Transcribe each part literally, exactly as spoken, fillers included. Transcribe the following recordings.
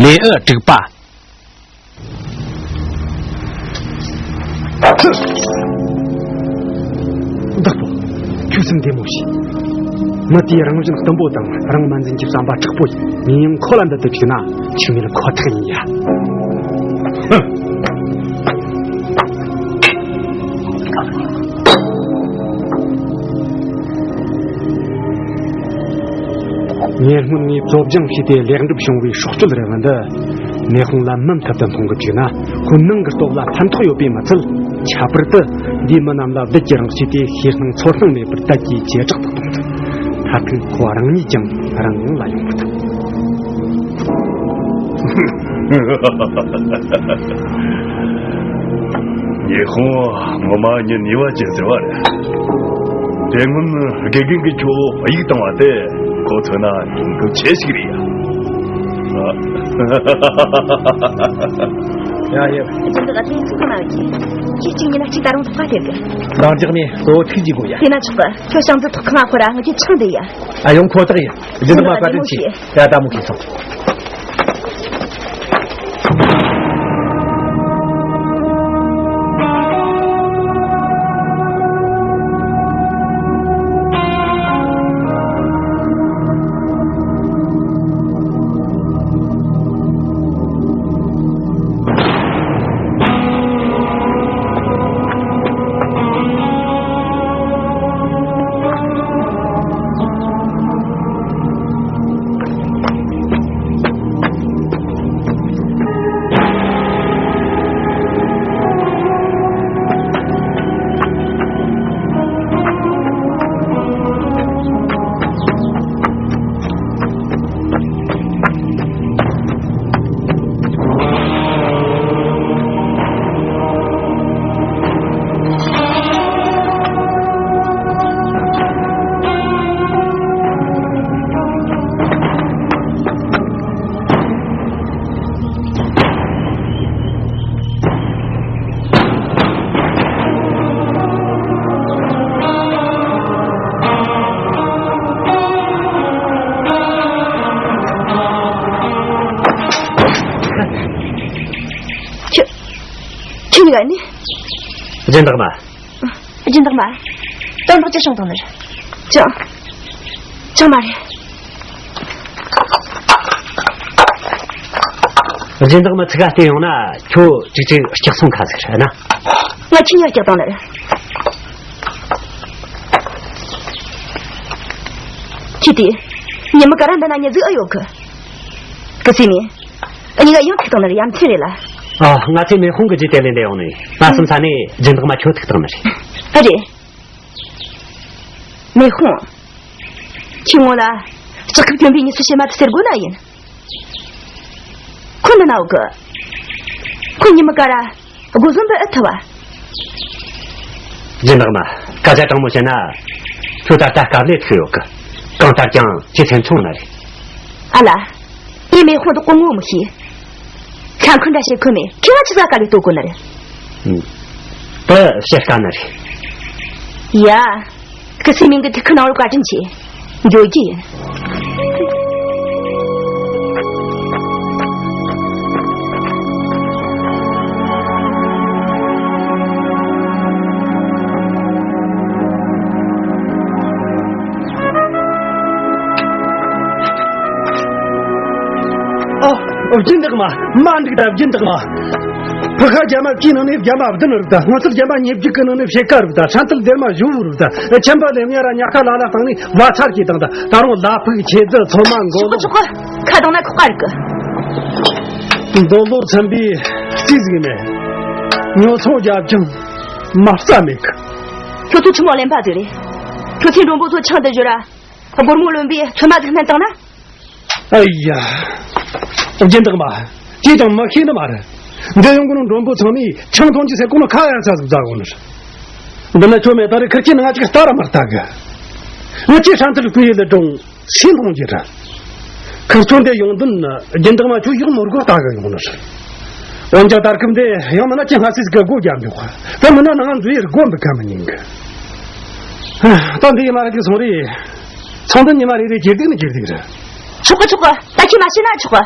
ལེའུ་དྲུག་པ། བདག་པོ། ཁྱོད་སེམས་བདེ་མོ་བྱོས། མི་དེས་རང་བཞིན་བརྟན་པོ་དང་རང་མ་འཛིན་གྱི་བསམ་པ་དྲག་པོ་ཡིན། ངས་ཡང་ཁོ་ལ་འདི་ལྟར་བྱས་ན་ཆི་མེད་ཁོ་ཐག་ཡིན་ཡ། ཉེ་སྔོན་ངས་བཙོ་སྦྱང་བྱས་ཏེ་ལེགས་འགྲུབ་བྱུང་བའི་སྲོག་གཅོད་རིལ་བུ་འདི། མེ་དཔུང་ལ་མུ་མཐུད་དུ་འཐུང་གི་བཅུག་ན། ཁོ་ནང་གི་སྟོབས་ལ་ཕན་ཐོགས་ཡོད་པས་མ་ཚད། ཁྱད་པར་དུ་འདིས་མི་རྣམས་ལ་བདུད་ཀྱི་རང་བཞིན་ཏེ། ཤེས་སྣང་ཚོར་སྣང་མེད་པར་དལ་གྱིས་ཇེ་དྲག་ཏུ་གཏོང་ཐུབ། མཐར་ཐུག་ཁོ་རང་ཉིད་ཀྱང་རང་དབང་ལ་ཡོང་མི་ཐུབ། ཉི་ཧོང་ངོ་མ་ཉིད་ནུས་པ་ཅན་ཟེར་བ་རེད། དེ་སྔོན་དགེ་རྒན་གྱིས་ཁྱོད་གཡུག་བཏང་བ་དེ་ཁོ་མཚོན་ན་ཡོང་འབབ་ཆེ་ཞིག་རེད་ཡ། ཡ་ཡ། སྦྱིན་བདག་ཨ་ཕྲུག་ཚོ་མ་གི། ཁྱེད་གཅིག་ཉིད་ལ་གཅིག་ད་རུང་ཐོག་ཁ་སྟེར་གི། འདང་རྒྱག་ནས་གཙོ་བོ་ཐུགས་རྗེ་དགོས་ཡ། དེ་ན་ཆོག་གི། ཁྱོད་ཞང་ཚོ་ཐོག་ཁང་ང་ཁོ་ར་ང་ཁྱེད་ཆང་དེ་ཡ། ཨ་ཡོང་ཁོ་ཐག་ཡིན། སྦྱིན་བདག་མ་བཀའ་དྲིན་ཆེ། ཡ་ད་མོ་ཁྱེད་སོང་། ཁྱོད། ཁྱོད་གཉིས་ཀ་ནི། སྦྱིན་བདག་མ། སྦྱིན་བདག་མ། དོན་དག་ཅི་བྱུང་བཏང་ནི་རེད། ཅང་། ཅང་མ་རེད། སྦྱིན་བདག་མ་ཚིག་ག་བལྟས་ཡོང་ན་ཁྱོད་ཅིག་ཅིག་སྐྱག་སོང་ཁ་ཟིག་རེད་ན། ང་ཁྱི་ཉར་སྐྱག་བཏང་ནི་རེད། ཁྱི་དེ། ཉི་མ་ག་ར་འདི་ན་ཉི་ཟིག་ཨ་ཡོད་གི། གི་སི་མི། ཨ་ནི་ང་ཡང་ཐུག་བཏང་ནི་རེད། ཡ་མཚན་རེད་ལ། ཨ། ང་ཚོས་མེ་ཧོང་གི་རྗེས་དེད་ལས་འདས་ཡོང་ནས། ང་སུམ་ཚ་ནས་སྦྱིན་བདག་མ་ཁྱོད་ཐུག་བཏང་ནི་རེད། ཨ་རེད། མེ་ཧོང་། ཁྱི་ངོ་ལ་ལྕགས་ཁབ་གྱོན་པའི་མྱི་སུ་ཤེས་མ་ཐུབ་ཟེར་དགོས་ན་ཡིན། ཁོ་འདི་ན་འོ་གི། ཁོ་ཉི་མ་ག་ར་སྒོ་ཟོན་པའི་ཨུ་ཐུ་བ། སྦྱིན་བདག་མ། སྐད་ཆ་དྲང་མོ་བཤད་ན། ཁྱོད་ད་ལྟ་དཀའ་ལས་ཐུག་ཡོད་གི། གང་ལྟར་ཀྱང་ཁྱེད་སེམས་ཆུང་ན་རེད། ཨ་ལ། ངས་མེ་ཧོང་དུ་ཀོ་ངོ་མི་ཤེས། ཤ་འཁོན་འདྲ་བྱེད་ཁོ་མེད། ཁྱེད་ང་ཆི་ཟ་དཀའ་ལས་གཏོང་དགོས་ནི་རེད། ཨུམ། དེ་བཤད་དཀའ་ནི་རེད། ཡ། སྐུ་སྲས་མིང་གི་ཐུགས་ཁུར་གནང་བར་བཀའ་དྲིན་ཆེ། འགྱོ་རྒྱུ་ཡིན། ཨ། སྦྱིན་བདག་མ། མ་འགྲིག་ད་སྦྱིན་བདག་མ། ཕུ་ཁ་རྒྱ་མ་བཅུའི་ནང་ནས་རྒྱ་མ་བདུན་རིག་ད། སྔོ་ཚལ་རྒྱ་མ་ཉེར་བརྒྱད་ཀྱི་ནང་ནས་ཕྱེད་ཀ་རིག་ད། ཧྲན་ཏུལ་སྡེར་མ་བཞི་བོ་རིག་ད། ཆེན་པོ་ལེབ་ཉ་ར་ཉ་ཁ་ལ་ལ་བཏང་ནས་བ་ཚར་གྱིས་བཏང་ད། ད་རུང་ལ་ཕུག་ཆེ་རྫི་ཚོད་མ་མགོ་ཆོག་གི་ལོག་ཆོག་གི། ཁ་གདངས་ན་ཁོག་པ་རིག་གི། འདོད་བློ་ཚིམ་པའི་རྩིས་ཟིག་མེད། ཉོ་ཚོང་རྒྱབ་ཀྱང་མ་རྩ་མེད་གི། ཁྱོད་ཚོ་ཆི་མོ་གླེན་པ་ཟིག་རེད། ཁྱོད་ཚོའི་མགྲོན་པོ་ཚོ་ཆང་དུ་བཞུར་ར། སྒོར་མོ་ལོན་པའི་ཚོད་མ་ཟིག་སྨན་བཏང་ན། ཨ་ཡ། སྦྱིན་བདག་མ། ཅིས་ཀྱང་མི་ཤེས་ནི་མ་རེད། འདི་ཡོང་གི་ནོ་མགྲོན་པོ་ཚང་མས་ཆང་འཐུང་རྒྱུ་ཟེར་གོ་ནོ་ཁ་ཡ་ཚ་ཟིག་བཟའ་གོ་ནི་རེད། འདི་ན་ཁྱོད་མེད་ད་རེ་ཁིར་ཆོ་ནི་ང་ཅིག་ལྟ་ར་མ་ལྟ་གི། ང་ཅིག་ཧྲན་ཏུལ་ཀུའི་ལི་སྒྲུང་སུས་མཐོང་རྒྱུ་རེད། ཁིར་ཆོ་འདི་ཡོང་དོན་ནི་སྦྱིན་བདག་མ་ཁྱོད་ཡག་མོ་སྒོ་ལྟ་གི་ཡོང་ནི་རེད། འོན་ཀྱང་ད་སྐབས་འདི་ཡང་མིན་ན་ཁྱེད་སྔ་སེ་ཟིག་གི་སྒོ་རྒྱབ་འདུག་ག། དེ་མིན་ན་ང་ཚོའི་སྒོ་འབུད་ཁ་མི་ཉན་གི། ད་འདི་ཡི་མ་ར་གི་སོང་རེད། ཚོང་དོན་ཉི་མ་རེ་རེ་སྒེར་སྡིག་ནི་སྒེར་སྡིག་རེད། ཆོག་གི་ཆོག་གི། ད་ཁྱེད་མ་བཤད་ན་ཆོག་གི།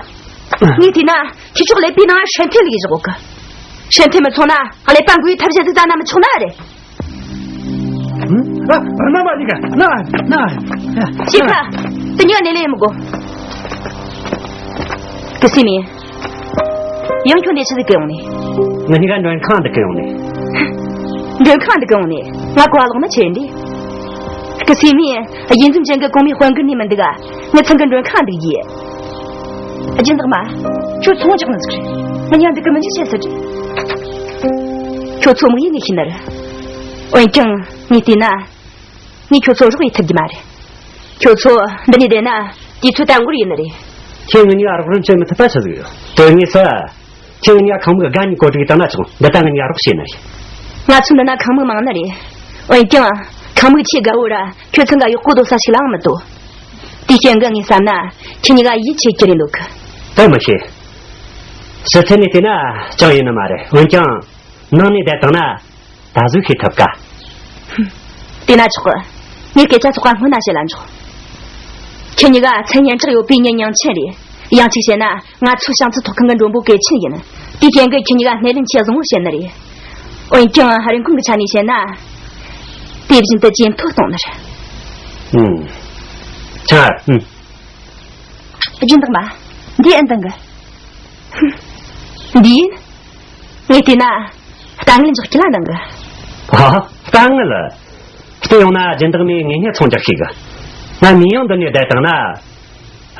ངས་བལྟས་ན་ཁྱེད་ཆོག་ཀླད་པའི་ནང་ཧྲན་ཐེ་ལུག་བཞག་གི། ཧྲན་ཐེ་མི་ཚང་ན་ཀླད་པ་འགུལ་ཐབས་བྱེད་ཟིག་ད་ན་མི་ཆོག་ན་རེད། ཨ། རྣམ་པ་གཉིས་ཀ་ན་ན། ཤེས་ཁ། དེ་གཉིས་ཀ་ནས་ལས་མི་དགོས། གི་སི་མི། ཡང་ཁྱོད་འདི་ཆི་ཟིག་གི་ཡོང་ནི། ང་གཉིས་ཀ་མགྲོན་ཁང་འདི་གི་ཡོང་ནི། མགྲོན་ཁང་འདི་གི་ཡོང་ནི། ང་གོ་བ་ལོག་ན་ཆེ་འདི། གི་སི་མི། རྒྱུན་འཛོམས་ཅན་གི་གོང་མའི་དཔོན་སྒར་ནས་མི་འདུག་ག་ངེད་ཚང་གི་མགྲོན་ཁང་འདི་ཡིན། སྦྱིན་བདག་མ། ཁྱོད་ཚོང་རྒྱག་ནི་ཟིག་རེད། ང་གཉིས་འདི་གི་མི་འཇིགས་བྱེད་ཟེར། ཁྱོད་ཚོ་མི་ཡིན་ནི་ཤི་ནི་རེད། འོན་ཀྱང་ངས་བལྟས་ན། ངས་ཁྱོད་ཚོ་རོགས་ཡེད་ཐུབ་ཀྱི་མ་རེད། ཁྱོད་ཚོ་འདི་ནས་བསྡད་ན་དུས་ཚོད་ད་འགོར་ཡོད་ནི་རེད། ཁྱེད་ངེད་གཉིས་ཀ་རོགས་རམ་བྱེད་མི་ཐུབ་པ་ཆི་ཟིག་ཡོད། དོན་དངོས་སུ། ཁྱེད་ངེད་གཉིས་ཀ་ཁང་མིག་དགའ་ཉེ་གོ་སྒྲིག་བཏང་ན་ཆོག་འདི་ད་ངེད་གཉིས་ཀ་རོགས་བྱེད་ནི་རེད། ང་ཚོ་འདི་ན་ཁང་མིག་མང་ནི་རེད། འོན་ཀྱང་། ཁང་མིག་ཆེས་དགའ་བོ་ར་ཁྱོད་ཚང་ག་ཡག་པོ་འདོད་ས་ཞིག་ལའང་མི་འདུག་དེའི་རྐྱེན་གྱིས་ངས་བསམ་ན་ཁྱེད་གཉིས་ཀ་ཡིད་ཆེས་ཀྱི་རེད་འདུག་གི། དེ་མི་ཤེས། ཕྱི་ཚུལ་ནས་བལྟས་ན་ཅང་ཡིན་ནི་མ་རེད། འོན་ཀྱང་། ནང་ནས་བསྡད་བཏང་ན། ད་གཟོད་ཤེས་ཐུབ་ཀ། དེ་ན་ཆོག་གི། ངས་སྐད་ཆ་ཚོགས་པ་སྔོན་ན་བཤད་ལ་འཇོག་ཁྱེད་གཉིས་ཀ་མཚན་སྙན་གྲགས་ཡོད་པའི་མྱི་མྱིང་ཆེན་རེད། ཡང་གཅིག་བཤད་ན་ང་ཚོའི་ཤང་ཚུལ་ཐོག་ཁང་གི་མགྲོན་པོ་གལ་ཆེན་ཡིན། དེའི་རྐྱེན་གྱིས་ཁྱེད་གཉིས་ཀ་སྣེ་ལེན་ཆེས་བཟང་བོ་བྱེད་ནི་རེད། འོན་ཀྱང་རིན་གོང་གི་ཆ་ནས་བཤད་ན། དེ་བཞིན་དུ་ཇེ་མཐོ་གཏོང་ནི་རེད། ཨུམ། ཆ། ཨུམ། སྦྱིན་བདག་མ། འདི་ཨེ་འདང་གི། འདི། ངས་བལྟས་ན། དཀའ་ངལ་འཇོག་ཁྱི་ལ་འདང་གི། ཧ། དཀའ་ངལ། བལྟས་ཡོང་ན་སྦྱིན་བདག་མས་ངེད་གཉིས་ཚོང་རྒྱག་ཤེས་གི། ང་མི་ཡང་འདི་ནས་བསྡད་བཏང་ན།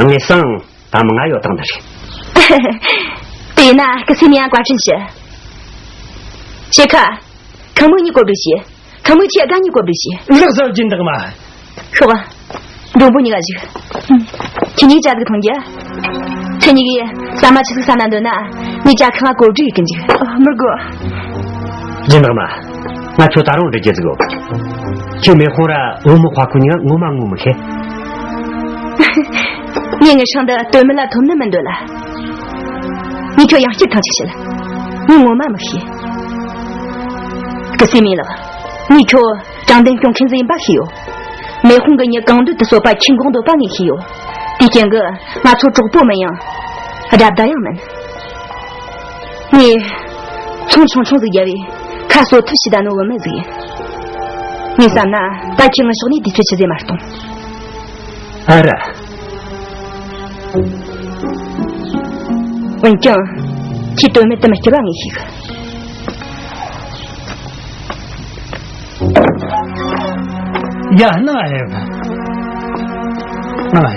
ངེད་སང་ད་མི་ང་ཡོད་བཏང་ནི་རེད། དེས་ན་སྐུ་སྲས་ནས་ཡང་བཀའ་དྲིན་ཞུ། ཞེ་ཁ། ཁང་མིག་གཉིས་བཀོད་སྒྲིག་བྱས། ཁང་མིག་ཆེས་དགའ་གཉིས་བཀོད་སྒྲིག་བྱས། ལགས་སོ། སྦྱིན་བདག་མ། ཤོག་མགྲོན་པོ་གཉིས་ཀ་བཞུགས། ཁྱེད་གཉིས་ཇ་ཟིག་འཐུང་རྒྱུ། ཁྱེད་གཉིས་ཀྱིས་ཟ་མ་ཆི་ཟིག་ཟ་ན་འདོད་ན་ངས་ཇ་ཁང་ང་བཀོད་སྒྲིག་ཡེད་གི་འཇུག་མི་དགོས། སྦྱིན་བདག་མ། ང་ཁྱོད་ད་རུང་འདྲི་རྒྱུ་ཟིག་ཡོད། ཁྱོད་མེ་ཧོང་ར་བུ་མོ་ཧྭ་ཀུ་གཉིས་ངོ་མ་ངོ་མི་ཤེས། ངས་ངའི་ཤིང་འདི་དོན་མེད་ལ་ཐོབ་ནི་མི་འདོད་ལ། ངས་ཁྱོད་ཡང་བསྐྱར་ཐེངས་གཅིག་བཤད། ངས་ངོ་མ་མི་ཤེས། སྐུ་སྲས་མེ་ལགས། ངས་ཁྱོད་དྲང་བདེན་སྐྱོང་མཁན་ཟིག་ཡིན་པ་ཤེས་ཡོད། མེ་ཧོང་གི་མྱི་གང་འདོད་དུ་གསོད་པ་ཁྱི་འགོག་འདོད་པ་ངས་ཤེས་ཡོད། དེའི་རྐྱེན་གྱིས་ང་ཚོ་གྲོགས་པོ་མིན་ཡང་། དགྲ་ཟླ་ཡང་མིན། ངས་ཚོང་ཆུང་ཆུང་ཟིག་བརྒྱབ་པས་ཁ་གསོ་ཐབས་བྱས་བསྡད་ནོ་བུད་མེད་ཟིག་ཡིན། ངས་བསམ་ན་ད་ཁྱེད་ངའི་ཕྱོགས་ནས་དུས་ཚོད་ཆི་ཟིག་མ་གཏོང་། ཨ་ར། འོན་ཀྱང་། ཁྱེད་དོན་མེད་དུ་མི་སྐྱུར་བ་ངས་ཤེས་གི། ཡ། ན་ཡ། ན་ཡ།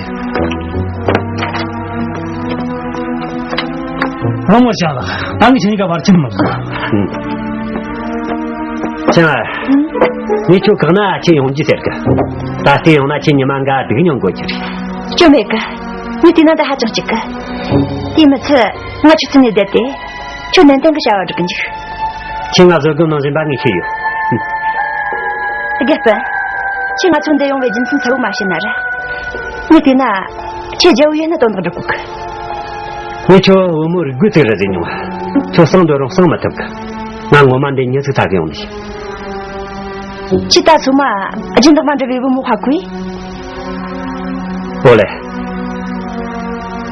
རོང་བར་བྱ་ལ། ད་ངས་ཁྱེད་གཉིས་ཀ་བར་ཆད་མི་བཟོ། ཅང་ཨ། ངས་ཁྱོད་བཀག་ན་ཁྱེད་ཡོང་རྒྱུ་ཟེར་གི། ད་ལྟ་ཡོང་ན་ཁྱེད་ཉི་མ་འགའ་སྡུག་མྱོང་དགོས་རྒྱུ་རེད། སྐྱོན་མེད་གི། ངས་བལྟས་ན་འདི་ཧ་ཅང་སྐྱིད་གི། དེ་མི་ཚད་ང་ཁྱོད་ཚུར་ནས་བསྡད་དེ། ཁྱོད་ནན་ཏན་གི་བྱ་བ་སྒྲུབ་གི་འཇུག་ཁྱེད་ང་བཟོད་སྒོམ་གནང་བཞིན་པ་ངས་ཤེས་ཡོད། རྒྱལ་པོ། ཁྱེད་ང་ཚོ་འདིར་ཡོང་བའི་རྒྱུ་མཚན་གསལ་བོ་མ་བཤད་ན་ར། ངས་བལྟས་ན། ཁྱེད་རྒྱལ་བོ་ཡིན་ན་དོན་དག་འགྲུབ་གི། ངས་ཁྱོད་བུ་མོ་རིག་རྒོད་ཅིག་རེད་ཟེར་མྱོང་། ཁྱོད་གསང་འདོད་རུང་གསང་མི་ཐུབ་གི། ང་ངོ་མ་འདི་མྱི་ཚིག་ཐག་གི་ཡོང་ནི། ཁྱེད་ད་སོ་མ་སྦྱིན་བདག་མ་འདྲ་བའི་བུ་མོ་ཧྭ་ཀུའི། ཨོ་ལེ།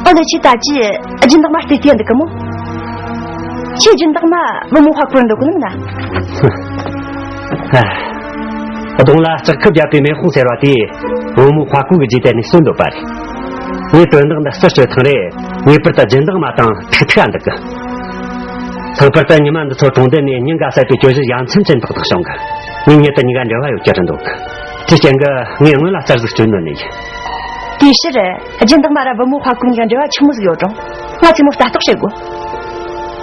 ཨོ་ལེ། ཁྱེད་ད་ཅི་སྦྱིན་བདག་མ་བལྟས་ཏེ་འདུག་གི་མོ། ཁྱེད་སྦྱིན་བདག་མ་བུ་མོ་ཧྭ་ཀུར་འདུག་གི་ནམ་ན། ཧ། གདོང་ལ་ལྕགས་ཁུ་བརྒྱབ་པའི་མེ་ཧོང་ཟེར་བ་དེས་བུ་མོ་ཧྭ་ཀུ་གི་རྗེས་དེད་ནས་གསོན་འདོད་པ་རེད། ངས་དོན་དག་འདི་རྩད་གཅོད་ཐེངས་རེ་ངེས་པར་དུ་སྦྱིན་བདག་མ་དང་ཐུག་ཐུག་འདུག་གི། ལྷག་པར་དུ་ཉི་མ་འདི་ཚོ་གྲོང་རྡལ་ནས་ཉིན་འགའ་བསད་པའི་གྱོད་གཞི་ཡ་མཚན་ཅན་ཏག་ཏག་བྱུང་གི། ངས་མྱི་དེ་གཉིས་ཀ་འབྲེལ་བ་ཡོད་རྒྱུ་རེད་འདུག་དེའི་རྐྱེན་གྱིས་ངས་སྔོན་ལ་རྩད་ཟིག་གཅོད་ནོ་ནས་ཡིན། དེའི་ཕྱིར། སྦྱིན་བདག་མ་ར་བུ་མོ་ཧྭ་ཀུ་གཉིས་ཀ་འབྲེལ་བ་ཆི་མོ་ཟིག་ཡོད་རུང་། ང་ཚོས་མོ་ལྟ་རྟོག་བྱེད་དགོས།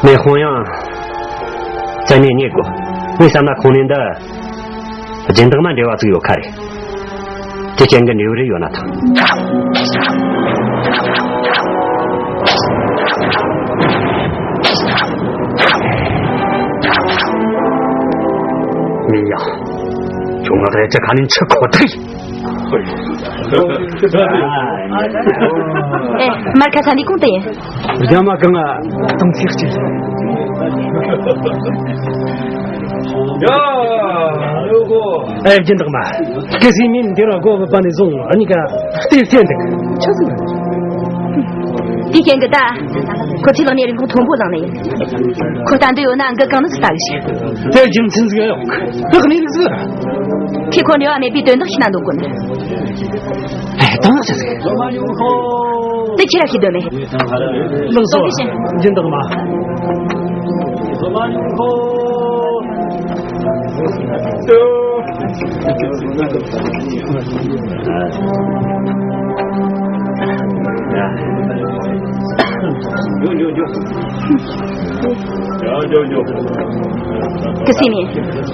མེ་ཧོང་ཡང་། བཙལ་ནས་རྙེད་དགོས། ངས་བསམ་ན་ཁོང་གཉིས་འདི། སྦྱིན་བདག་མ་འབྲེལ་བ་ཟིག་ཡོད་ཁ་རེད། དེ་ཅན་གྱི་འབྲས་བུ་རེ་ཡོད་ན་ཐང་། མི་ཡ། ཁྱོད་ང་རེ་ཅག་ཁ་ནས་འཆི་ཁོ་ཐག་ཡིན། ཨེ། མར་ཁ་ས་འདི་གོང་དུ་ཡིན། རྒྱ་མ་གང་ང་དང་ཚིག་གཅིག་ཡ། ཨེ། སྦྱིན་བདག་མ། གལ་སྲིད་མིན་འདིར་སྒོ་བུད་པ་ནས་བཟུང་ཨ་ནི་ཀ་ལྟས་བསྟན་འདུག་ཆི་ཟིག་དེ་རྐྱེན་གྱིས་ད་ཁོ་ཚོའི་ལག་ནས་རིན་གོང་མཐོན་པོ་བླངས་ནས་ཡིན། ཁོ་ལྟ་འདོད་ཡོད་ན་འགུ་གང་ནས་སུ་ལྟ་གི་ཤིག་དེ་རྒྱུ་མཚན་ཟིག་ཡོད། བདག་ནས་རིག་ཟིག་ཁྱེད་ཁོ་འབྲེལ་བ་མེད་པའི་དོན་དག་ཤི་ན་འདོད་གོ་ནི། ཨེ། དང་ན་ཆི་ཟིག་དེ་ཁྱེད་ར་ཤེས་དོན་མེད། ལགས་སོ། སྟོན་གི་ཤིག་སྦྱིན་བདག་མ། ཀི་སི་མི།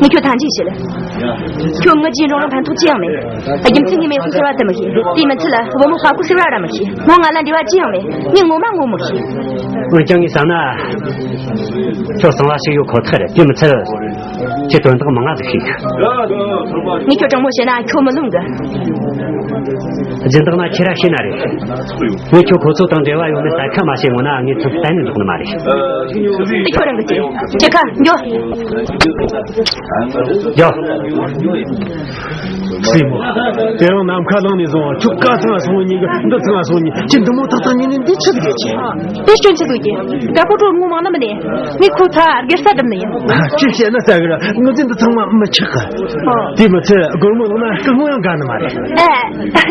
ངས་ཁྱོད་ཐམས་ཅད་བཤད། ཁྱོད་ངའི་རྗེས་འབྲང་རང་ཕན་ཐོགས་ཅི་ཡང་མེད། རྒྱུ་མཚན་ངས་མེ་ཧུ་ཟེར་བ་དེ་མི་ཤེས། དེའི་མི་ཚད་ལ་བུ་མོ་ཧ་ཀུ་ཟེར་བ་ར་མི་ཤེས། མོ་ང་ལ་འབྲེལ་བ་ཅི་ཡང་མེད། ངས་ངོ་མ་ངོ་མི་ཤེས། འོན་ཀྱང་ངས་བསམ་ན། ཁྱོད་གསང་བ་ཞིག་ཡོད་ཁོ་ཐག་རེད། དེ་མི་ཚད། ཁྱེད་དོན་དག་མང་ང་ཟིག་ཤེས། ངས་ཁྱོད་དྲང་མོ་བཤད་ན་ཁྱོད་མི་ལོང་གི་སྦྱིན་བདག་མ་ཁྱེད་ར་ཤེས་ན་རེད། ངས་ཁྱོད་ཁོ་ཚོ་དང་འབྲེལ་བ་ཡོད་མེད་གསལ་ཁ་མ་བྱེད་ངོ་ན་ངས་ཁྱོད་གཏན་ནས་འཇོག་ནི་མ་རེད། འདི་ཁྱོད་རང་གི་ཅི། ཁྱེད་ཁ་འགྱོ། འགྱོ། སྲས་མོ། དེ་རིང་ནམ་མཁའ་ལངས་ནས་བཟུང་ཁྱོད་ཀ་ཚང་ང་སོང་ཉིན་གི་འདི་ཚང་ང་སོང་ཉིན་ཁྱེད་འདི་མོ་ཏག་ཏག་ཉིན་ནས་འདི་ཆི་ཟིག་གི་ཅི། དེ་སྐྱོན་ཆི་ཟིག་གི། དགའ་པོ་ཀྲོར་ངོ་མང་ན་མི་ནས། ངས་ཁོ་ཐ་དགེ་ས་འགྲིམ་ནི་ཡིན། ཅི་བཤད་ན་ས་གི་ར་ངི་ཚེ་འདི་ཚང་མ་མི་ཆགས་གི་དེ་མི་ཚེ་སྒོར་མོ་ལོང་ན་སྐུ་ངོ་ཡང་དགའ་ནི་མ་རེད། ཨེ།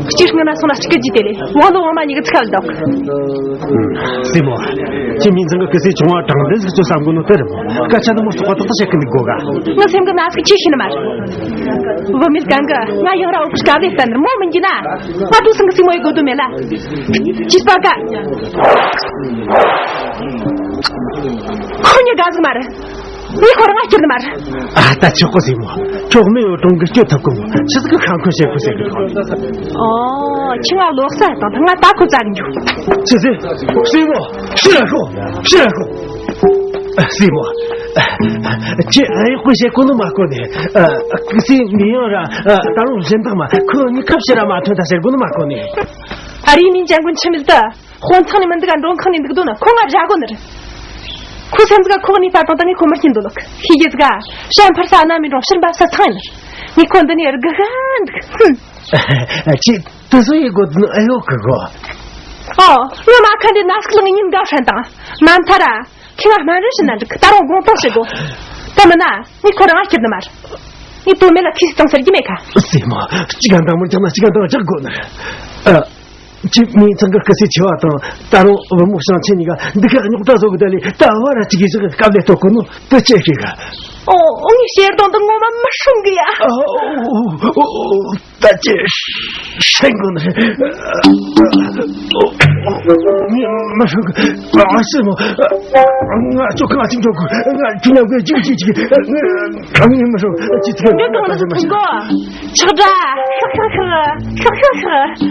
སྤྱིར་སྔ་ན་སོང་ན་གཅིག་གི་རྗེས་དེ་ལས་དབང་ལོ་དབང་མ་གཉིས་ཀྱི་ཚིག་ཁ་ལ་འདུག་སྲས་མོ། ཁྱེད་མིང་ཚང་གི་སྐུ་སྲས་ཆུང་བ་དྲང་བདེན་ཟིག་བཅོལ་བསམ་གོ་ནོ་དེ་རེད་མོ། སྐད་ཆ་འདི་མོ་སོགས་པ་ཏག་ཏག་བཤད་གི་འདུག་དགོ་ག་ངའི་སེམས་ཀྱི་ན་ཟུག་ཆེ་ཤི་ནི་མ་རེད། བུད་མེད་གང་གི་ང་ཡང་ར་འུ་ཀུ་དཀའ་ལས་བསྟན་ནི་མོ་མི་འགྱིས་ན། ང་ཏུ་སང་གི་སྲས་མོ་ཡི་དགོས་དོན་མེད་ལ། ཅི་སྤ་ཀ་ཁོ་ཉིད་དགའ་ཟིག་མ་རེད། ངས་ཁོ་རང་ང་སྐྱུར་ནི་མ་རེད། ཨ་ད་ཆོག་གོ་སྲས་མོ། ཁྱོད་མི་ཡོད་གྲོང་གི་སྐྱོ་ཐུབ་གོ་མོ། ཆི་ཟིག་གི་ཁ་འཁོན་བྱེད་གོ་ཟེར་གི་ཐོག་ཨོ། ཁྱི་ང་ལོག་ས་དང་ཐང་ང་ད་ཁོ་བཙལ་འགྱོ། ཆི་ཟེར། སྲས་མོ། ཕྱིར་ར་ཤོག་ཕྱིར་ར་ཤོག་ཨ། སྲས་མོ། ཁྱེད་ཨ་ཡག་པོ་བྱེད་གོ་ནི་མ་གོ་ནི། ཨ། སྲས་མི་ཡང་ར། ཨ། ད་རུང་གཞན་དག་མ་ཁོ་གཉིས་ཁ་ཕྱིར་ར་མ་ཐོན་ད་ཟེར་གོ་ནི་མ་གོ་ནི། ཨ་རིའི་མིང་ཅན་ཀུན་ཆི་མིལ་ཏི། དཔོན་ཚང་ནས་མི་འདུག་ག་མགྲོན་ཁང་ནས་འདུག་དོ་ན་ཁོ་ང་རྒྱ་གོ་ནི་རེད། ཁོ་སེམས་ཟིག་ག་ཁོ་གནས་ས་དང་ད་ངས་ཁོ་མི་ཤེས་འདུག་ལོག་ཤེས་རྒྱུ་ཟིག་ག་བྱམས་ཕར་ས་ན་མི་འགྲོ་ཕྱིར་འབབ་ས་ཚང་ཡིན་ནི། ངས་ཁོ་འདི་ནས་རྒུ་ག་འདུག་ཧུམ། ཁྱེད་དེ་ཚོ་ཡི་གོ་དུ་ཨེ་ཡོད་གི་གོ་ཨོ། ངས་མ་ཁ་འདི་ན་སྐུ་ལ་ངས་ཉིན་འགའ་ཧྲན་དང་མ་མཐའ་ར། ཁྱེད་ང་སྨན་རི་ཕྱིན་ན་འགྲིག་ད་རུང་དགོངས་དོན་བྱེད་དགོ་ད་མིན་ན་ངས་ཁོ་རང་ང་སྐྱིད་ནི་མ་རེད། ངས་དོན་མེད་ལ་ཁྱི་སི་བཏང་ཟེར་རྒྱུ་མེད་ཁ། སྲས་མོ། གཅིག་ག་འདང་མོ་རྒྱག་ན་གཅིག་ག་འདང་རྒྱག་དགོ་ནི། ཨ། ཁྱེད་མིང་ཚང་གི་སྐུ་སྲས་ཆེ་བ་དང་ད་རུང་བུ་མོ་ཞང་ཆེན་གཉིས་ཀ་འདི་ག་རྙོག་དྲ་བཟོ་གི་ད་ལས་ད་བར་གཅིག་གིས་གཅིག་གི་སྐབས་ལས་གཏོད་གོ་ནོ་དེ་ཅི་ཞིག་ག་ཨོ། ངས་ཤེར་དང་དུ་ངོ་མ་མི་སྲུང་གི་ཡ། ཨོ། ད་ཅི་སྲན་གོ་ནི། ངས་མི་སྲུང་གི་ཨ་སྲས་མོ། ང་ཅོ་གང་ཅིག་འཇོག་གི་ང་ཁྱོད་ཉམས་གི་ཅིག་ཅིག་ཅིག་ང་ངས་མི་སྲུང་ཅི་ཚེ་འདི་གང་ལ་ཐུག་གོ་ཆག་སྒྲ་ཤག་ཤག་ཤག་ཤག་ཤག་ཤག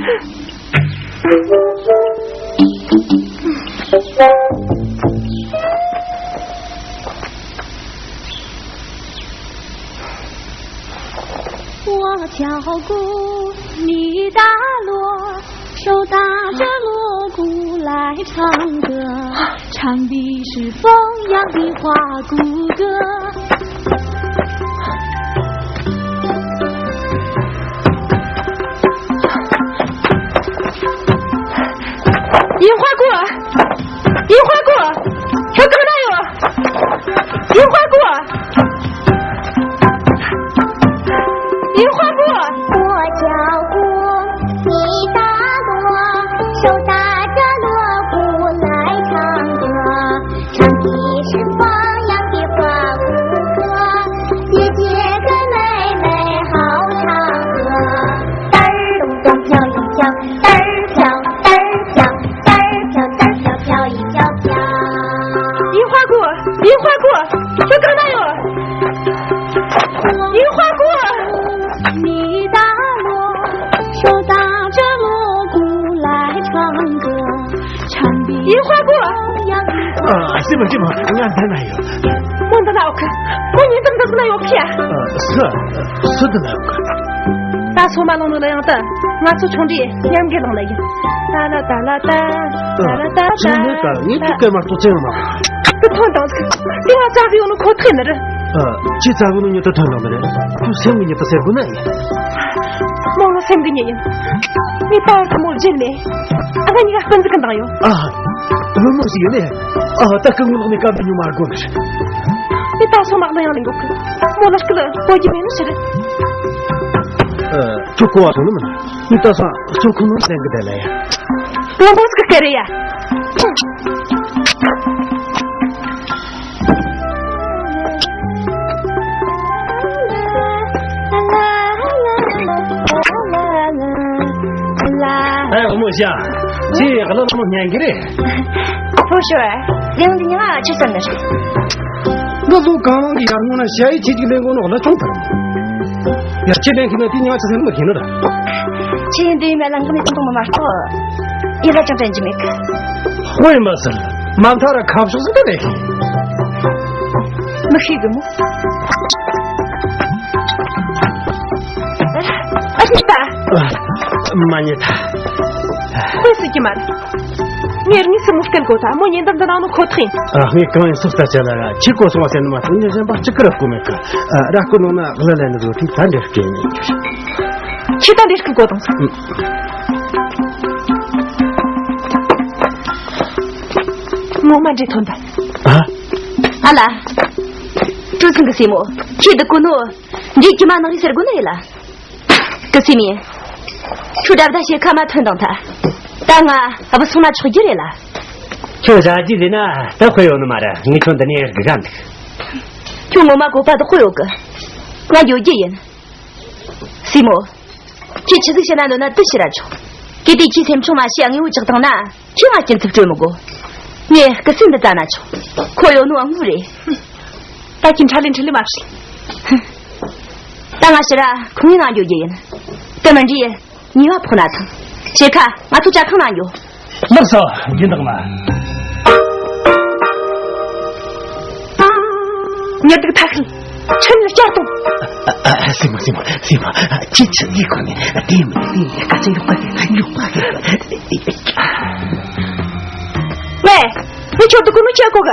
我叫姑，你打锣，手搭着锣鼓来唱歌，唱的是凤阳的花鼓歌。 银花姑，银花姑，我刚来哟。银花姑，银花姑。我叫姑，你打锣，手搭着锣鼓来唱歌，唱的是凤阳的花鼓歌，姐姐跟妹妹好唱歌，嘚儿咚咚飘一飘。 嘚儿飘，嘚儿飘，嘚儿飘，嘚儿飘，飘一飘飘。银花姑，银花姑，我刚来哟。银花姑。你打锣，手搭着锣鼓来唱歌。ཡིན་ཧོ་གོ། ཨ། སེམས་མ་སེམས་མ་ང་འདི་ན་ཡོད། མོ་འདི་ན་ཡོད་གི། མོ་ཉིན་དུ་འདི་ན་ཡོད་གི་ཡ། ཨ། སུ་སུ་འདི་ན་ཡོད་གི། ད་སོ་མ་ལོང་ནོ་ལ་ཡང་ད་ང་ཚོ་ཆུང་འདྲིས་མཉམ་གི་ལང་ལ་ཡིན། ད་ལ་ད་ལ་ད། ད་ལ་ད་ད། ཆུང་མེད་ཀ་ངས་ཅི་སྐད་མ་གཏོགས་ཅི་ཡང་མ། དེ་ཐོན་དང་ཟིག་དེ་ང་ཙག་གི་ཡོང་ནོ་ཁོ་ཐག་ཡིན་ནི་རེད། ཨ། ཁྱེད་ཙག་གི་ནོ་ཉིད་དུ་ཐོན་དང་མི་རེད། ཁོ་སེམས་གི་ཉིད་དུ་ཟེར་དགོས་ན་ཡིན། མོ་ལོ་སེམས་གི་ཉིད་ཡིན། ངས་པ་བར་གི་མོ་བརྗེད་ནས། ཨ་ཁ་གཉིས་ཀ་སྤུན་ཟིག་གི་འདང་ཡོད། ཨ། བུ་མོ་ཞིག་ཡོད་ནས། ཨ། ད་སྐུ་ངོ་ལོག་ནས་སྐབས་ཉུང་མ་དགོས་ནི་རེད། ངས་ད་སོ་མ་གླང་ཡང་ལེན་དགོས་གི། མོ་ལ་སྐུ་ལ་གོ་རྒྱུ་མེད་ནི་ཕྱིར། ཨ། ཁྱོད་གོ་བ་ཐོན་ནི་མིན། ངས་ད་སང་ཁྱོད་ཁོ་མོ་ལེན་གི་བསྡད་ལ་ཡ། བུ་མོ་ཟིག་གི་སྐད་རེད་ཡ། ཨེ། བུ་མོ་ཤ། ཁྱེད་གླུ་ལ་མོ་སྙན་གི་རེད། ཕོ་ཤོ། ཨེ། ལེང་འདི་ཉི་མ་ཆི་ཟེར་ནི་རེད། འདི་ལོ་གང་གི་ཡར་སྔོན་ན་ཞ་ཡི་ཁྱེད་ཀྱི་ལེན་གོ་ནོ་གླུ་ཆུང་དར། ཡ། ཁྱེད་ལེན་གི་ན་དེ་ཉི་མ་ཆི་ཟེར་མི་ཤེས་ནི་རེད། ཁྱེད་འདི་ཡི་མེ་ལང་གི་ནི་ཏུང་ཏུང་མ་མ་གཏོགས། ཡི་ལ་ཅང་དྲན་གྱི་མེད་གི། ཧོ་ཡིན་པ་ཟེར། མ་མཐའ་ར་ཁ་ཕྱོགས་སུ་ད་ལས། མི་ཤེས་གི་མོ། ཨ་ཤི་ད། མ་ཉེས་ད། ཁོས་སྲིད་ཀྱི་མ་རེད། ངས་དངོས་སུ་མོ་སྐད་གོ་ད་མོ་ཉེ་འདབས་འདི་ནང་ནོ་ཁོ་ཐག་ཡིན། ཨ། ངས་གང་ཡིན་སོགས་ལྟ་ཅ་ལ་ར་ཁྱི་གོ་སོང་བ་ཟེར་ནི་མ་གཏོགས་ཉེ་གཞན་པ་གཅིག་གི་ར་བསྐོ་མེད་གི། ཨ། ར་བསྐོ་ནོ་ན་གླུ་ལེན་ནི་བཟོ་དུས་ད་འདྲེ་སྐྱེ་ནས། ཁྱི་ད་འདྲེ་སྐྱེ་གོ་དང་། ངོ་མ་འདྲེ་ཐོན་ད། ཨ། ཨ་ལ། ཀྲུའུ་ཚང་གི་སྲས་མོ། ཁྱེད་འདི་གོ་ནོ། འདྲེ་ཀྱི་མ་ནག་རི་ཟེར་དགོས་ནི་ཡིན་ལ། ཀི་སི་མི། ཁྱོད་དགྲ་བདའ་ཞེ་ཁ་མ་ཐོན་དང་ཐ། ད་ང་ཨ་བུ་སོང་ན་ཆོག་རྒྱུ་རེད་ལ། ཁྱོད་བཞག་རྒྱུ་ཟེར་ན་ད་དཔེ་ཡོད་ནི་མ་རེད། ངས་ཁྱོད་འདི་ནས་རྒུག་ག་འདུག་ཁྱོད་ངོ་མ་གོ་བ་དག་པོ་ཡོད་གི། ང་འགྱོ་རྒྱུ་ཡིན། སྲས་མོ། ཁྱེད་ཆི་ཟིག་བཤད་ན་འདོད་ན་དེ་བཤད་ར་ཆོག་གལ་ཏེ་ཁྱེད་སེམས་ཆུང་མ་བྱས་དངོས་པོ་ཆགས་བཏང་ན་ཁྱེད་ང་སྐྱིན་ཚབ་སྤྲོད་མི་དགོ། ངས་སྐུ་སྲས་འདི་བཙལ་ན་ཆོག་ཁོ་ཡོད་ནོ་དངོས་རེད། ད་ཁྱེད་འཕྲལ་ལེ་འཕྲལ་ལེ་མ་བྱེད། ད་ང་ཕྱིར་ར་ཁོང་ངའི་ནང་འགྱོ་རྒྱུ་ཡིན། དེ་མིན་འདྲི། ཉེས་པ་ཕོག་ན་ཐང་། ཞེ་ཁ་ང་ཚོ་ཇ་ཁང་ནང་འགྱོ། ལགས་སོ། རྒྱུན་བདག་མ། ཉི་གདུགས་ཐ་ཤལ། ཁྲིམས་ལ་བསྐྱར་གཏོང་། ཨ། ཨ། སྲས་མོ། སྲས་མོ། སྲས་མོ། ཁྱེད་ཆི་ཟིག་གོ་ནས་དེ་མི་དེ་ཡི་ཁ་ཚ་ཡོག་པ་ཡོག་པ། ཝེ། ངས་ཁྱོད་དུ་ཀུ་མི་ཁྱེད་གོ་ག་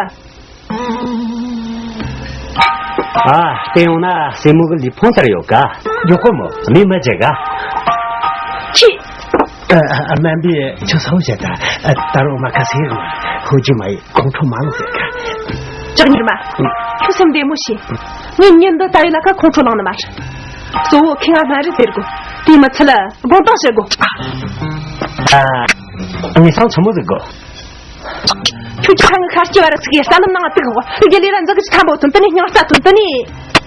ཨ། བལྟས་ཡོང་ན་སྲས་མོ་གི་ལུས་ཕུང་ལྟར་ཡོད་ཀ། མགྱོགས་པོ་མོ་མི་མི་བརྗེད་ག་ཁྱི། ཨ། ཨ། སྨན་པས་ཁྱོད་ཚ་བོ་བྱས་ད། ཨ། ད་རུང་མ་ཁ་སེ་ཡོང་ཧོ་ཇི་མ་ཡི་ཁོང་ཁྲོ་མ་ལངས་ཟེར་ག་ལྕགས་གཉེར་མ། ཁྱོད་སེམས་བདེ་མོ་བྱོས། ངས་ཉིན་འདི་ལྟ་ཡི་ལ་ཁ་ཁོང་ཁྲོ་ལངས་ནི་མ་རེད། གཙོ་བོ་ཁྱེད་ང་སྨན་རིགས་ཟེར་དགོ་དེ་མི་ཚད་ལ་དགོངས་དག་བྱེད་དགོ་ཨ། ངས་སང་ཆུ་མོ་ཟིག་དགོ་ཁྱོད་ཀྱི་ཁ་ངའི་ཁ་སྐྱེ་བ་ར་ཚིག་གི་ས་ལམ་ནང་ང་དུག་གོ་ཁྱོད་ཀྱི་ལས་ལ་འཛག་གི་ཆུ་ཐམ་པོ་ཐོན་དུ་ནི་སྙིང་རྩ་ཐོན་དུ་ནི།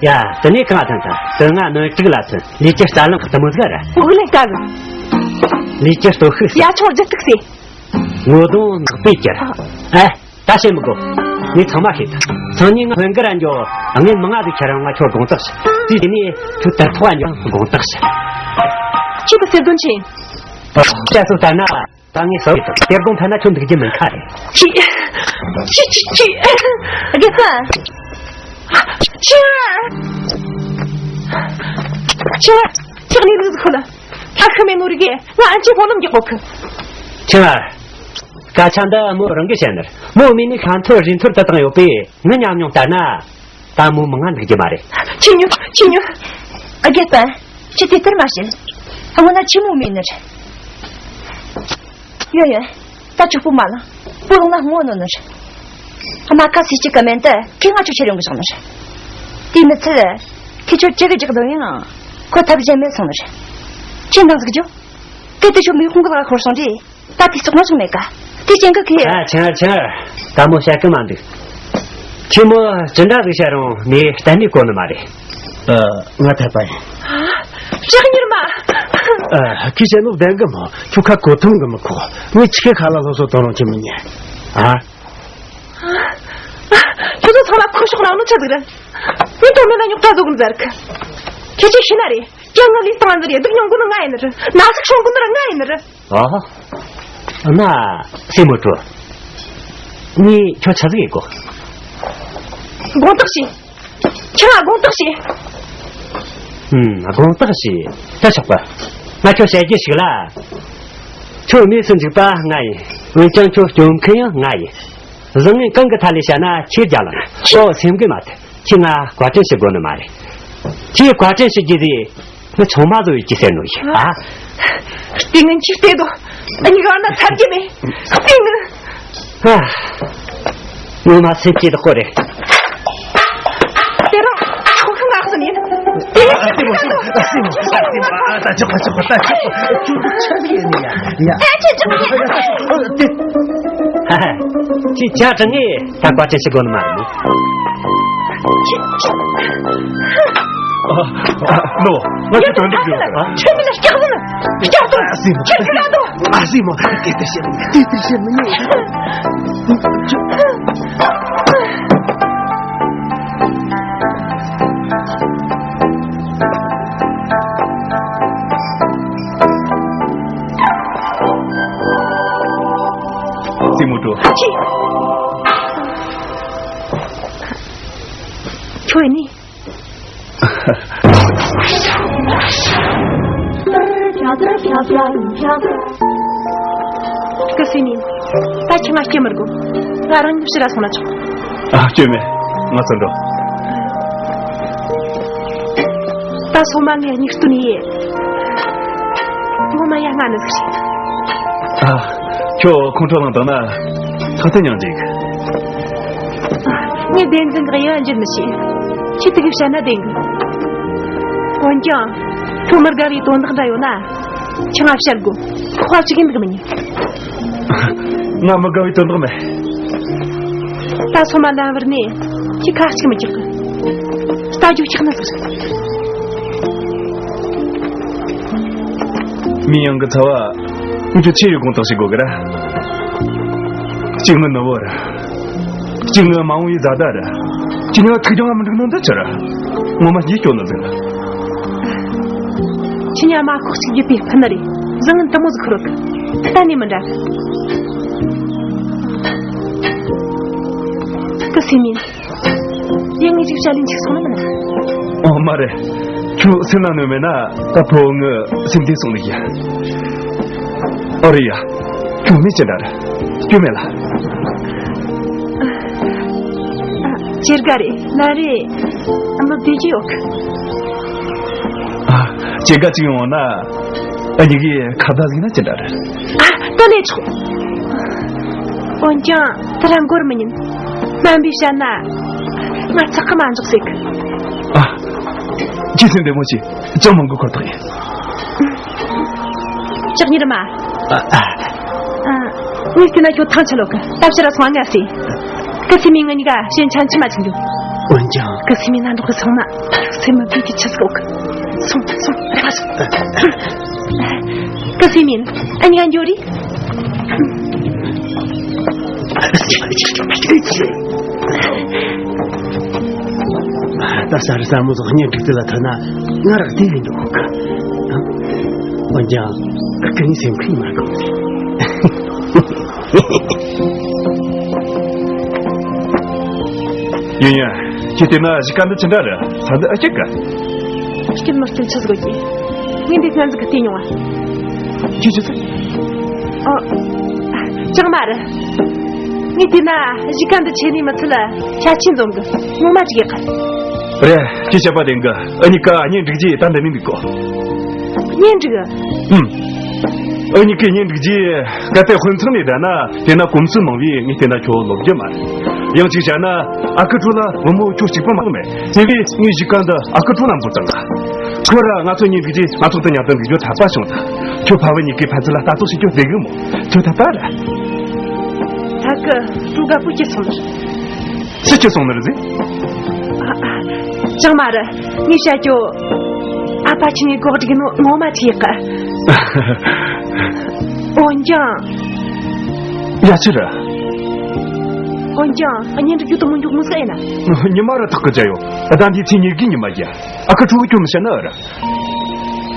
ཡ། དུ་ནི་གང་ཐོན་ཐོན་དུ་ང་གནོན་དྲུག་ལ་ཐོན་ལས་ཀྱི་རྩ་ལམ་གཏི་མོ་ཟིག་ར། འོག་ལས་ཀ་གི་ལས་ཀྱི་སྟོབས་ཤུགས་ཡ་ཆུང་རྒྱུ་ཐུག་སེ། ངོ་གདོང་ནག་པོས་གྱུར། ཨ། ད་བཤད་མི་དགོ་ངས་ཚང་མ་ཤེས་ཐལ། སང་ཉིན་ང་ཧོན་གི་ར་འགྱོ། ངས་མི་ང་ཟིག་ཁྱེར་རང་ང་ཁྱོད་དགོངས་དག་ཞུ། དེ་དེ་ནས་ཁྱོད་དར་ཐོག་འགྱོ་དགོངས་དག་ཞུ། ཁྱེད་ཀྱི་སེར་དོན་ཆེ། བཤད་སོ་ལྟར་ན། ད་ངས་ཟ་བའི་དེར་དགོངས་ཐ་ན་ཁྱོད་འདུག་རྒྱུ་མིན་ཁ་རེད། ཅི། ཅི་ཅི་ཅི། རྒྱལ་ཁ། ཅི། ཅི། ཅི་ནི་རུ་ཁོ་ལ། ལྷ་ཁ་མེ་ནོ་རི་གེ་ང་ཨན་ཅི་ཧོ་ལམ་གྱི་ཁོ་ཁ། ཅི། སྐད་ཆ་འདི་མོ་རང་གིས་བཤད་ནི་རེད། མོ་མིན་ནི་ཤ་འཐོར་རི་འཐོར་དུ་བཏང་ཡོད་པས་ངའི་ཉམས་མྱོང་ལྟར་ན། ད་མོ་མི་ང་འདུག་རྒྱུ་མ་རེད། ཁྱི་ཉོ། ཁྱི་ཉོ། ཨ། རྒྱལ་པོ། ཁྱི་དེ་ལྟར་མ་བྱེད། ཨ། ངོ་ན་ཁྱི་མོ་མིན་ནི་རེད། ཡོ་ཡོ། ད་ཅུག་པོ་མ་ལ། པོ་ལོང་ན་ངོ་ནོ་ནི་རེད། ཨ་མ་ཁ་སི་ཅི་ཀ་མེན་ཏེ་ཁྱི་ང་ཆུ་ཆེ་རིང་གི་བཞག་ནི་རེད། དེ་མི་ཚད། ཁྱི་ཆོ་ཅི་གི་རྒྱག་དོ་ཡང་། ཁོ་ཐབས་གཞན་མེད་སོང་ནི་རེད། ཁྱི་འདང་ཟིག་རྒྱོ། གལ་ཏེ་ཆུ་མི་ཁུང་གི་ལ་ཁོར་སོང་རྗེས། ད་དེ་ཚོགས་མ་བྱུང་མེད་ཀ་དེ་ཅན་གི་ཁེ། ཨ། ཆང་ཆང་། ད་མོ་བཤད་གི་མ་འདུག་ཁྱི་མོ་ཅི་འདྲ་ཟིག་བཤད་རུང་ངས་གཏན་ནས་གོ་ནི་མ་རེད། ཨ། ང་འཐད་པ་ཡིན། ལྕགས་གཉེར་མ། ཨ། ཁྱི་བཤད་ནོ་བདེན་གི་མོ། ཁྱོད་ཁ་གོ་ཐུང་གི་མི་ཁོ། ངས་ཆི་ཁ་ལ་སློབ་གསོ་གཏོང་རུང་ཁྱི་མི་ཉན། ཨ། ཁྱོད་ཚོ་ཚང་མ་ཁུ་ཤོག་ནང་ནོ་ཆ་ཟིག་རེད། ངས་དོ་མེད་ལ་རྙོག་དྲ་བཟོ་གི་མཛད་གི་ཁྱེད་ཆོས་ཤེས་ན་རེད། ཀྱང་ང་ལུས་བཏང་ཟིག་རེད། སྡུག་མྱོང་གི་ནི་ང་ཡིན་ནི་རེད། ན་ཟུག་བྱུང་གི་ནི་ར་ང་ཡིན་ནི་རེད། ཨ། ན་སྲས་མོ་དྲོ། ངས་ཁྱོད་ཆ་ཟིག་ཡེ་གོ། དགོངས་དག་བྱེད། ཁྱོད་ང་དགོངས་དག་བྱེད། ཨུམ། དགོངས་དག་བྱེད། ད་ཆོག་པ། ང་ཁྱོད་བཤད་རྒྱུ་ཞིག་ལ། ཁྱོད་གནས་སུ་འཇུག་པ་ང་ཡིན། འོན་ཀྱང་ཁྱོད་སྐྱོབ་མཁན་ཡང་ང་ཡིན། བཟང་ངན་གང་གི་ཐད་ལས་བཤད་ན་ཁྱེད་རྒྱ་ལ་ན་ཁྱོད་སེམས་གི་མ་ཐེ། ཁྱེད་ང་བཀའ་དྲིན་ཞུ་དགོས་ནི་མ་རེད། ཁྱེད་བཀའ་དྲིན་ཞུ་རྒྱུ་དེ། ངས་ཆུང་མ་བཟོ་ཡི་ཅི་ཟེར་ནོ་ཡིན་ཨ། ལྟས་ངན་གྱིས་བལྟས་དོ། ཨ་ནི་གང་ན་ཚར་གྱི་མེད། ལྟས་ངན། ཨ། ངོ་མ་སེམས་སྐྱིད་དགོས་རེད། དེ་རིང་ཁྱོད་ང་ཟིན་ཡིན། དེ་ཡིན་ཞིག་ཨ་ཏི་མོ་ཟིན། ཨ་ཏི་མོ་ཟིན། ཨ་ཏི་མོ། ཨ་ད་ཅག་པ་ཅག་པ་ད་ཅག་པ། ཁྱོད་ཚོ་ཆ་ཟིག་ཡིན་ཡ། ཡ། ཨ་ཅག་ཅག་པ། ཨ་ཏི། ཧ་ཧ། ཅི་ཅག་ཅག་ངས། ད་བཀའ་དྲིན་ཞུ་དགོས་ནི་མ་རེད་མོ། ཁྱེད་ཁྱེད། ཨ། ཨ། ལོ། ང་ཚོ་དོན་དུ་འགྲོ། ཨ། ཁྱེད་ཀྱི་ལ་སྐྱག་ཟིན། སྐྱག་ཟིན། ཨ་སྲས་མོ། ཁྱེད་ཀྱི་ལ་དོ། ཨ་སྲས་མོ། དེ་ལྟར་བཤད་མི། དེ་ལྟར་བཤད་མི་ཉན། སྲས་མོ་དྲོ། ཁྱེད། ཁྱོད་ནི། སྐུ་སྲས་མིན། ད་ཁྱེད་ང་སྐྱེ་མི་དགོས། ང་རང་ཉིད་ཕྱིར་ར་སོང་ན་ཆོག་ཨ། སྐྱོན་མེད། ང་ཚོ་འགྲོ། ད་སོ་མ་ངས་སྙིགས་སྟོན་ཡེ། ངོ་མ་ཡ་ང་ནི་ཟིག་རེད། ཨ། ཁྱོད་ཁོང་ཁྲོ་ལངས་དང་ན། ཐག་ཏུ་མྱང་འཇིག་ངས་བདེན་རྫུན་གི་ཡིད་འགྱུར་མི་ཤེས། ཁྱེད་དེ་གི་བཤད་ན་བདེན་གི་འོན་ཀྱང་། ཁྱོད་མི་དགའ་བའི་དོན་དག་འདྲ་ཡོད་ན། ཁྱེད་ང་བཤད་དགོས། ཁོ་ཧ་ཅིག་ཡིན་འདུག་མི་ཉན། ང་མི་དགའ་བའི་དོན་དག་མེད། ད་སོ་མ་ལན་བར་ནས་ཁྱེད་ཁ་གཅིག་མི་རྒྱག་གི་ལྟ་རྒྱུ་ཆགས་ན་ཟེར། མི་ཡང་གི་ཚ་བ། འུ་ཚོ་ཆེ་ཡོད་དགོངས་དག་ཞིག་དགོས་གི་ར། གཅིག་ནི་ནུ་བོ་ར། གཅིག་ནི་མ་འོངས་པའི་བཟའ་ཟླ་ར། ཁྱེད་ཉག་ཐུག་ཀྱང་མི་འགྲིག་ནོ་འདི་ཆི་ར། ངོ་མ་ཡིད་སྐྱོ་ནི་ཟིག་ཁྱེད་ཉག་མ་ཁོག་ཅིག་ཡོད་པའི་ཕུ་ནུ་རེད། བཟང་ངན་དུ་མོ་ཟིག་ཁུར་རོགས། གཏན་ནས་མི་འདྲ། སྐུ་སྲས་མིན། ཡང་ངས་ཅིག་བྱ་ལན་ཅིག་སོང་ན་མིན་ན། ཨོ་མ་རེད། ཁྱོད་སེམས་ན་གནོད་མེད་ན་ད་ཕོ་ངའི་སེམས་བདེ་སོང་ནི་ཡ། ཨོ་རེད་ཡ། ཁྱོད་མི་ཅི་འདྲ་རེད། སྐྱོན་མེད་ལ། ཇེ་དགའ་རེད་ལ་རེད། ཨ་མ་བདེ་རྒྱུ་ཡོད་གི་ཨ། ཇེ་དགའ་ཅིག་ཡོང་ན། ཨ་ཉི་གི་ཁ་བརྡ་ཟིག་ན་ཅི་འདྲ་རེད། ཨ། ད་ལས་ཆོག་འོན་ཀྱང་དེ་ར་འགོར་མི་ཉན། སྨན་པས་བཤད་ན། ང་ཚགས་ཁ་མ་འཇོག་ཟེར་གི་ཨ། ཁྱེད་སེམས་བདེ་མོ་བྱེད། ཅང་མང་གི་ཁོ་ཐག་ཡིན། ལྕགས་ཉི་རི་མ། ཨ། ཨ། ངས་བལྟས་ན་ཁྱོད་ཐང་ཆད་ལོ་གི་ད་ཕྱིར་ར་སོང་ང་ཟེར། སྐུ་སྲས་མིན་ང་གཉིས་ཀ་ཞེན་ཆ་མཆི་མ་ཅིག་འགྱོ། འོན་ཀྱང་། སྐུ་སྲས་མིན་ན་འགྲོགས་གི་སོང་ན། སེམས་མ་བདེ་གི་ཆི་ཟིག་འོག་གི་སོང་སོང་རེ་བ་སོང་། སྐུ་སྲས་མིན། ཨ་ཉི་ག་འགྱོ་རེ། ད་ས་རི་ས་མོ་ཟོག་གཉེན་སྒྲིག་དེ་ལ་ཐོན་ན་ང་རག་དེ་ཡིན་འདུག་འོན་ཀྱང་སྐུ་ངའི་སེམས་ཁུར་མ་དགོས། ཡིན་ཡང་ཁྱེད་བལྟས་ན་གཞིས་ཀ་འདི་ཅི་འདྲ་རེད། ས་འདི་ཨ་ཅག་ག་སྐྱིད་མི་སྐྱིད་ཆི་ཟིག་གི་ངས་འདི་སྔན་ཟིག་གི་བལྟས་མྱོང་ང་། ཁྱེད་ཆི་ཟིག་ཨ། ཅང་མ་རེད། ངས་བལྟས་ན་གཞིས་ཀ་འདི་ཆེ་ནི་མི་ཚད་ལ་ཁྱད་ཆོས་འཛོམས་གི་ངོ་མ་ཅིག་ཡག་གི་རེད། ཁྱེད་བཤད་པ་བདེན་གི་ཨ་ཉི་ག་གཉེན་སྒྲིག་རྗེས་ད་འདི་ནས་འདུག་གོ་གཉེན་སྒྲིག་ཨུམ། ཨ་ཉི་གི་གཉེན་སྒྲིག་རྗེས་གལ་ཏེ་དཔེ་མཚོན་ནས་བསྡད་ན་དེ་ན་གོམས་སྲོལ་མང་བས་ངས་བལྟས་ན་ཁྱོད་ལོབས་རྒྱུ་མ་རེད། ཡང་གཅིག་བྱས་ན་ཨ་ཁུ་ཁྲོ་ལ་བུ་མོ་ཁྱོད་གཅིག་པུ་མ་མེད། དེ་བས་ངས་གཞིས་ཀ་འདི་ཨ་ཁུ་ཁྲོ་ལ་འབུལ་བཏང་ག་ཁོ་ར་ང་ཚོ་གཉིས་འདུག་རྗེས་ང་ཚོ་འདི་མཉམ་དུ་འདུག་རྒྱུ་འཐད་པ་བྱུང་ད། ཁྱོད་ཕ་བུ་གཉིས་ཀའི་ཕན་ཚུན་ལ་ལྟ་རྟོག་བྱེད་རྒྱུ་བདེ་གི་མོ། ཁྱོད་ད་ལྟ་ར། ད་གི་སྤྲོ་དགའ་པོ་སྐྱེས་སོང་ནི་རེད། སུ་སྐྱེས་སོང་ནི་རེད་ཟེར། ཨ་ཨ། ཅང་མ་རེད། ངས་བཤད་རྒྱུ། ཨ་ཕ་ཁྱེད་གཉིས་གོ་སྒྲིག་ནོ་ངོ་མ་ཅིག་ཡག་གི་འོན་ཀྱང་། ཡ་ཆི་རེད། འོན་ཀྱང་གཉེན་སྒྲིག་རྒྱུ་དུ་མོ་མགྱོགས་མོ་ཟེར་ཡིན་ན། ཉི་མ་ར་ཐག་གི་བྱ་ཡོད། ཟླ་འདིའི་ཚེས་ཉེར་དགུའི་ཉི་མ་རྒྱ། ཨ་ཁུ་ཁྲོ་གི་ཁྱོད་མི་བཤད་ན་ཨ་ར།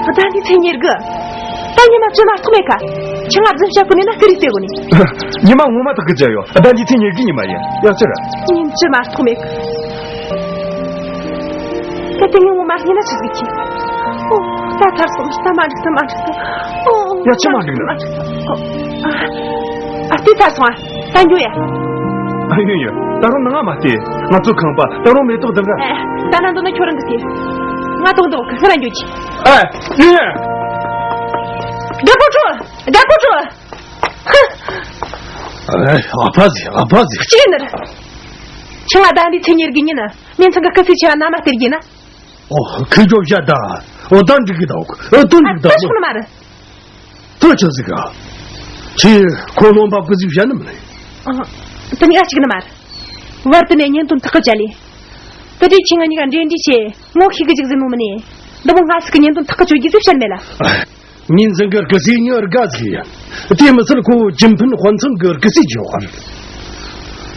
ཟླ་འདིའི་ཚེས་ཉེར་དགུ། ད་ཉི་མ་བཅུ་མ་གཏོགས་མེད་ཀ་ཁྱེད་ང་རྫུན་བཤད་གོ་ནི་ན་སྐུ་རིས་སྟེར་གོ་ནི། ཉི་མ་ངོ་མ་ཐག་གི་བྱ་ཡོད། ཟླ་འདིའི་ཚེས་ཉེར་དགུའི་ཉི་མ་ཡིན། ཡག་ཅི་ར། ཉིན་བཅུ་མ་གཏོགས་མེད། གལ་ཏེ་ངས་ངོ་མ་རྙེད་ན་ཆི་ཟིག་གི། ཨོ། ད་ཚར་སོང་། ད་མ་འགྲིག་ད་མ་འགྲིག་ད། ཨོ། ཡ་ཆི་མ་འགྲིག་ན། ཨོ། ཨ། ཨ་ལྟོས། ཚར་སོང་ཨ། ད་འགྱོ་ཡ། ཨ་ཡོད་ཡོད། ད་རུང་ནང་ང་མ་བལྟས། ང་ཚོའི་ཁང་པ་ད་རུང་མེ་ཏོག་ལྡུམ་ར། ཨ། ད་ན་འདོད་ན་ཁྱོད་རང་གིས་བལྟས། ང་ཐོག་འདུག་གི་ང་རང་འགྱོ་གི། ཨ། ཡོད་ཡོད། དགའ་པོ་ཁྲོ། དགའ་པོ་ཁྲོ། ཧ། ཨ་ཕ་ཟིག་ཨ་ཕ་ཟིག་གཅིག་ནི་རེད། ཁྱེད་ང་ཟླ་འདིའི་ཚེས་ཉེར་དགུའི་ཉིན་ནས་ཚང་གི་སྐུ་ཚེ་ཆེ་བ་མནའ་མ་སྟེར་གྱིས་ན། ཨོ། ཁོས་ཁྱོ་བཤད་ད། ཨོ་ད་འགྲིག་གི་ད། ཨོ་ད་འགྲིག་གི་ད། ཨ། ད་ཆོག་ནི་མ་རེད། ད་ཆི་ཟིག་ག་ཁྱེད་ཁོ་བློན་པ་སྐུ་ཚེ་བཤད་ནི་མ་རེད། ཨ། ད་ནི་ཨ་གཅིག་ནི་མ་རེད། བར་དུ་ནས་གཉེན་དོན་ཐག་གི་བཅད་ལེ། དེ་དུས་ཁྱེད་ང་གཉིས་ཀ་འབྲེལ་འདྲིས་བྱས་ངོ་ཤེས་གི་ཅིག་ཟིན་ནོ་མིན་ནི། འདི་མོ་སྔ་ཟིག་གི་གཉེན་དོན་ཐག་གི་གཅོད་རྒྱུ་ཟིག་བཤད་མེད་ལ། ཉིན་ཟིན་གི་སྐུ་སྲས་ཉི་དགའ་ཟིག་ཡིན། དེ་མི་ཚད་ཁོ་ཀྱིན་ཕིན་དཔོན་ཚང་གི་སྐུ་སྲས་ཀྱི་བར།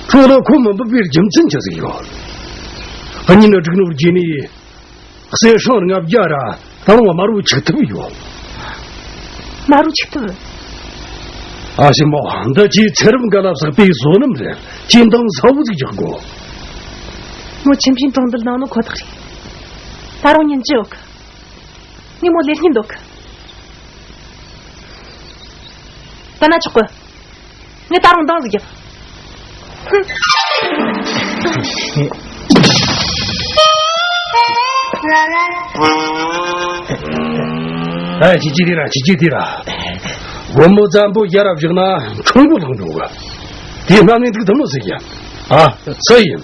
ཁྲོ་ལོ་ཁོ་མི་འབུད་པའི་རྒྱུ་མཚན་ཅི་ཟིག་ཡོད། གཉིས་ནི་སྒྲིག་ནོར་རྗེས་ནས་གསེར་སྲང་ལྔ་བརྒྱ་ར་ད་རུང་དམར་བོ་ཆིག་ཐུབ་ཡོད། དམར་བོ་ཆིག་ཐུབ། ཨ་ཞེ་མོ། འདི་ཁྱེད་ཚེ་རབས་འགའ་ལ་བསགས་པའི་བསོད་ནམས་རེད། ཁྱེད་འདང་ཟབ་བོ་ཟིག་རྒྱག་དགོ། མོ་ཁྱིམ་བཞིན་གྲོང་རྡལ་ནང་ནོ་ཁོ་ཐག་རེད། ད་རུང་ཉིན་ཅི་ཡོད་གི། ངས་མོ་ལས་སྙིང་འདོད་གི། ད་ན་ཆོག་གི། ངས་ད་རུང་འདང་ཟིག་རྒྱབ། ཨ། ཁྱེད་ཀྱིས་དེ་ར། ཁྱེད་ཀྱིས་དེ་ར། སྒོར་མོ་ཙམ་པོ་ཡར་བཞག་ན་ཁྲོམ་སྒོ་ལྷག་འགྲོ་གི། དེ་སྣ་ནས་འདུག་ཐུབ་ནོ་ཟིག་ཡ། ཨ། སུ་ཡིན།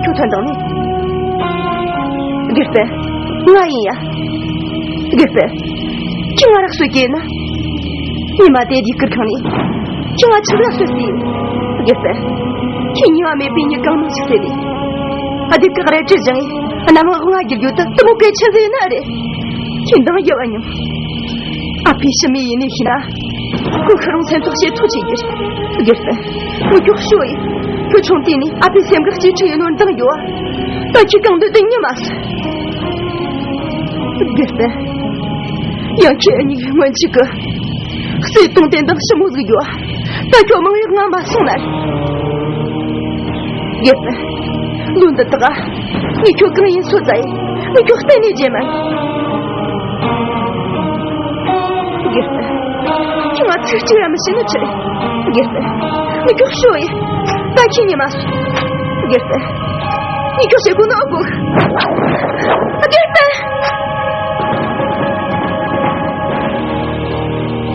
ཁྱོད་ཐོན་དང་ནི། དགེ་སྤུན། ང་ཡིན་ཡ། དགེ་སྤུན། ཁྱོད་ང་རག་སོ་སྐྱེས་ན། ཉི་མ་དེ་དེའི་སྐུར་ཁང་ནས། ཁྱོད་ང་ཆི་རག་སོ་སི། དགེ་སྤུན། ཁྱོད་ཉི་མ་མེད་པའི་ཉི་གང་མང་ཞིག་སེ་ལས། ཨ། དེ་གི་རལ་གྲི་བཞེངས་ངས་གནམ་འོག་ང་བསྒྱུར་རྒྱུ་དེ་དེ་མོ་གལ་ཆེན་ཟིག་ཡིན་ནི་རེད། ཁྱོད་འདང་རྒྱབ་ཨ་མྱོང་། ཨ་ཕའི་ཕྱི་མའི་ཡིན་ནི་ཤི་ན། ཁོ་ཤི་རུང་སེམས་ཐག་བཅད་ཐུབ་ཆེ་རྒྱུ་རེད། དགེ་སྤུན། ངུ་ཁྱོག་ཤོ་ཡིན། ཁྱོད་ཆུང་དུས་ནས་ཨ་ཕའི་སེམས་འགག་གཅིག་ཁྲིད་ཡིན་ནོ་འདང་རྒྱོ་བ། ད་ཁྱོད་གང་འདོད་དུ་ཉི་མ་སོ། དགེ་སྤུན། ཡང་ཁྱོད་གཉིས་སྔོན་ཆད་གི་བརྩེ་དུང་དེ་འདང་ཞིབ་མོ་ཟིག་རྒྱོ་བ། ད་ཁྱོད་མང་ཡག་ང་མ་སོང་ལ། དགེ་སྤུན། ལོ་འདི་དག་ངས་ཁྱོད་གང་ཡིན་སོ་ཙ་ཡིན། ངས་ཁྱོད་གཏན་ནས་བརྗེད་མ། དགེ་སྤུན། ཁྱོད་ང་ཚིག་གཅིག་ར་མི་བཤད་ནི་ཆི་རེད། དགེ་སྤུན། ངས་ཁྱོད་ཤོ་ཡིན། ད་ཁྱོད་ཉི་མ་སོ། དགེ་སྤུན། ངས་ཁྱོད་བཤད་དགོས་ནོ་ཨ་གོ། དགེ་སྤུན།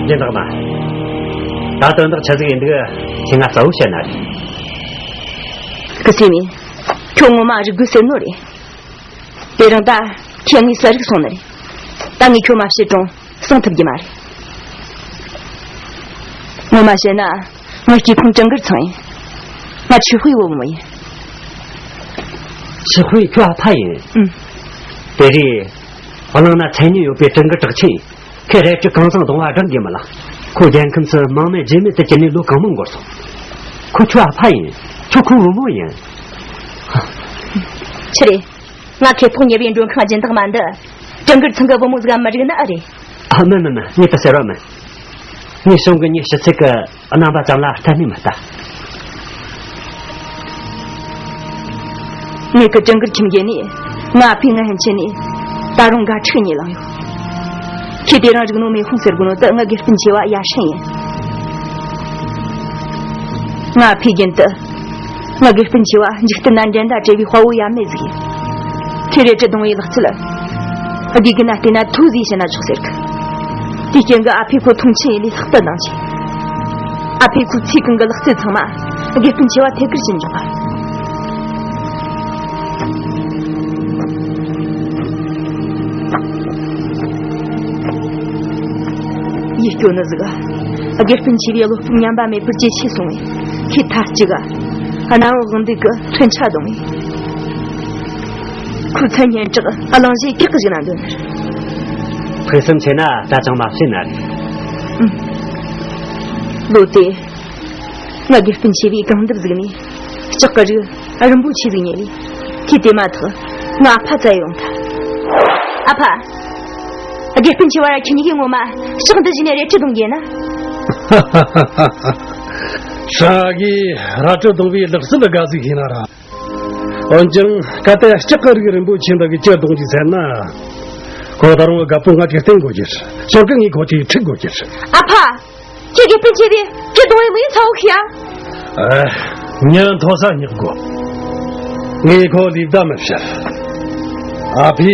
སྦྱིན་བདག་མ། ད་དོན་དག་ཆི་ཟིག་ཡིན་འདུག་ཁྱེད་ང་གསལ་བོ་བཤད་ན་རེད། སྐུ་སྲས་མིན། ཁྱོད་ངོ་མ་རིག་དགོས་ཟེར་ནོ་རེད། དེ་རིང་ད་ཁྱེད་ངས་གསལ་རིག་སོང་ནི་རེད། ད་ངས་ཁྱོད་མ་བཤད་རུང་གསང་ཐུབ་རྒྱུ་མ་རེད། ངོ་མ་བཤད་ན་ངའི་སྐྱེས་ཁུངས་གྲི་མགར་ཚང་ཡིན། ང་ཆོས་དཔེའི་བུ་མོ་ཡིན། ཆོས་དཔེ་ཁྱོད་ཨ་ཕ་ཡིན། ཨུམ། དེ་རེད། བླངས་ན་མཚན་སྙན་ཡོད་པའི་གྲི་མགར་གྲགས་ཆེན་ཡིན། ཁོས་རལ་གྲི་གང་ཚང་གདོང་བ་བསྒྲེང་གི་མི་ལ། ཁོ་རྒྱལ་ཁམས་སུ་མང་མེད་རྗེས་མེད་དུ་གྱུར་ནས་ལོ་གང་མང་འགོར་སོང་། ཁོ་ཁྱོད་ཨ་ཕ་ཡིན། ཁྱོད་ཁོའི་བུ་མོ་ཡིན། ཆི་རེད། ང་ཁེ་ཐོག་ཉེ་བའི་མགྲོན་ཁང་སྦྱིན་བདག་མ་འདི་གྲི་མགར་ཚང་གི་བུ་མོ་ཟིག་མི་རིག་ནི་ཨེ་རེད། ཨ། མིན་མིན་མིན། ངས་དེ་ཟེར་བ་མིན། ངས་བྱུང་གི་ཉིན་ཕྱི་ཚེས་ཀྱི་རྣམ་པ་ཙམ་ལ་གཏན་ནས་མི་ལྟ། ངེད་ཀྱི་གྲི་མགར་ཁྱིམ་རྒྱུད་ནས་ང་ཕའི་ངའི་ཧན་ཆེ་ནས་ད་རུང་འགའ་ཕྲུག་གཉིས་ལང་ཡོད། ཁྱེད་དེ་རིང་རིག་ནོ་མེ་ཧུང་ཟེར་གོ་ནོ་དེ་ངའི་དགེ་སྤུན་ཆེ་བ་ཡ་ཧྲིན་ཡིན། ང་ཕའི་རྒྱུན་དུ་ངའི་དགེ་སྤུན་ཆེ་བ་འཇིག་རྟེན་ན་འགྲན་ཟླ་བྲལ་བའི་དཔའ་བོ་ཡ་མེད་ཟིག་ཡིན། ཁྱེད་རལ་གྲི་རྡུང་བའི་ལག་རྩལ། དགེ་རྒན་ན་བལྟས་ན་ཐུགས་རྗེ་ཞུ་ན་ཆོག་ཟེར་གི། དེའི་རྐྱེན་གྱིས་ཨ་ཕས་ཁོ་མཐོང་ཆེན་ཡིན་ལས་ལྷག་ཏུ་འདང་ཆེ། ཨ་ཕས་ཁོའི་ཚེ་གང་གི་ལག་རྩལ་ཚང་མ་དགེ་སྤུན་ཆེ་བ་ཐད་ཀར་བྱིན་འཇོག་པ། ཡིད་སྐྱོ་ནི་ཟིག་དགེ་སྤུན་ཆེ་བའི་བློ་སྤོབས་ཉམས་པ་མེད་པར་ཇེ་ཆེ་སོང་བས། ཁོས་མཐའ་གཅིག་ག་གནམ་འོག་འདི་གི་མཚོན་ཆ་བརྡུངས་བས། ཁོའི་མཚན་སྙན་གྲགས་གླིང་བཞི་གེགས་བཞིན་ན་འདོན་ནི་རེད། ཕུགས་བསམ་ཆེ་ན་ད་ཅང་མ་བྱེད་ན་རེད། ཨུམ། ལོ་དེ། ང་དགེ་སྤུན་ཆེ་བའི་གང་འདབ་ཟིག་ནས་ལྕགས་ཀྱི་རིགས་རིན་པོ་ཆེ་ཟིག་རྙེད་ལས། ཁོས་དེ་མ་ཐག་ང་ཨ་ཕ་བཙལ་ཡོང་ཐལ། ཨ་ཕ། དགེ་སྤུན་ཆེ་བ་ར་ཁྱེད་གཉིས་ཀས་ངོ་མ་ལྕགས་འདི་བཞིན་ནས་རལ་གྲི་རྡུང་རྒྱུ་ན། ཧྲ་གིས་རལ་གྲི་རྡུང་བའི་ལག་རྩལ་དགའ་ཟིག་ཤེས་ན་ར། འོན་ཀྱང་གལ་ཏེ་ལྕགས་ཀྱི་རིགས་རིན་པོ་ཆེ་འདི་གིས་ཁྱེད་རྡུང་རྒྱུ་ཟེར་ན། ཁོ་ད་རུང་རྒད་པོ་ང་ཅིག་བསྟེན་དགོས་ཀྱི་རེད། སོང་གི་ངས་ཁོ་ཅིག་ཁྲིད་དགོས་ཀྱི་རེད། ཨ་ཕ། ཁྱེད་དགེ་སྤུན་ཆེ་བས་ཁྱེད་རྡུང་བའི་དམིགས་ཡུལ་ཚ་བོ་ཤེས་ཨ། ཨ། མྱི་མཐོ་ས་སྙེག་དགོས། ངས་ཁོ་ལུས་བདའ་མི་བྱེད། ཨ་ཕས་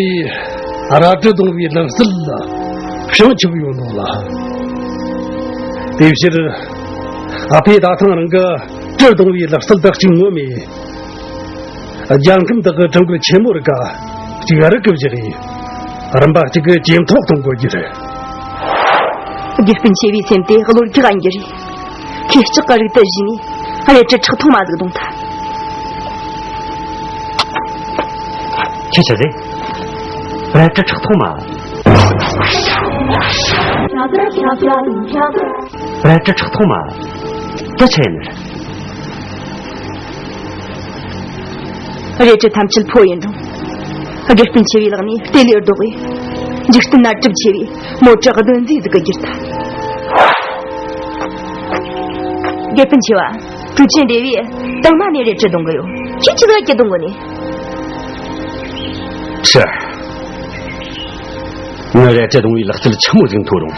རལ་གྲི་རྡུང་བའི་ལག་རྩལ་ལ་བྱང་ཆུབ་ཡོད་ནོ་ལ། དེའི་ཕྱིར་ཨ་ཕས་ད་ཐེངས་རང་གི་གྲི་རྡུང་བའི་ལག་རྩལ་དག་ཅིག་ངོམས་ནས། རྒྱལ་ཁམས་དག་གི་གྲུ་འགོ་ཆེན་མོ་རིགས་གཅིག་རིག་གི་བཞག་རེད། རིམ་པ་གཅིག་གི་ཇེ་མཐོ་གཏོང་དགོས་རྒྱུ་རེད། དགེ་སྤུན་ཆེ་བའི་སེམས་དེ་གློ་རྒྱག་ཡིན་རྒྱུ་རེད། ཁོས་ལྕགས་ཀྱི་རིགས་དེ་བཞིན་ནས་རལ་གྲི་ཁྲག་འཐུང་མ་ཟིག་རྡུང་ཐལ། ཆི་ཆི་རེད། རལ་གྲི་ཁྲག་འཐུང་མ། རལ་གྲི་ཁྲག་འཐུང་མ། དེ་ཆི་ཡིན་ནི་རེད། རལ་གྲི་ཐམས་ཅད་ཕོ་ཡིན་རུང་། དགེ་སྤུན་ཆེ་བའི་ལག་ནས་ལྟེ་ལེ་ལྡོག་པས། འཇིག་རྟེན་ན་གྲུབ་ཆེ་བའི་མོ་ཊ་གདོན་མཛེས་ཟིག་གི་གྱུར་ཐལ། དགེ་སྤུན་ཆེ་བ། གྲུ་ཆེན་འདྲེ་བས་དང་མ་ནས་རལ་གྲི་རྡུང་གི་ཡོད། ཁྱེད་ཆི་ཟིག་ག་གྲི་རྡུང་གི་ནི། ཁྱེད། ངས་རལ་གྲི་རྡུང་བའི་ལག་རྩལ་ཆི་མོ་ཟིག་མཐོ་རུང་།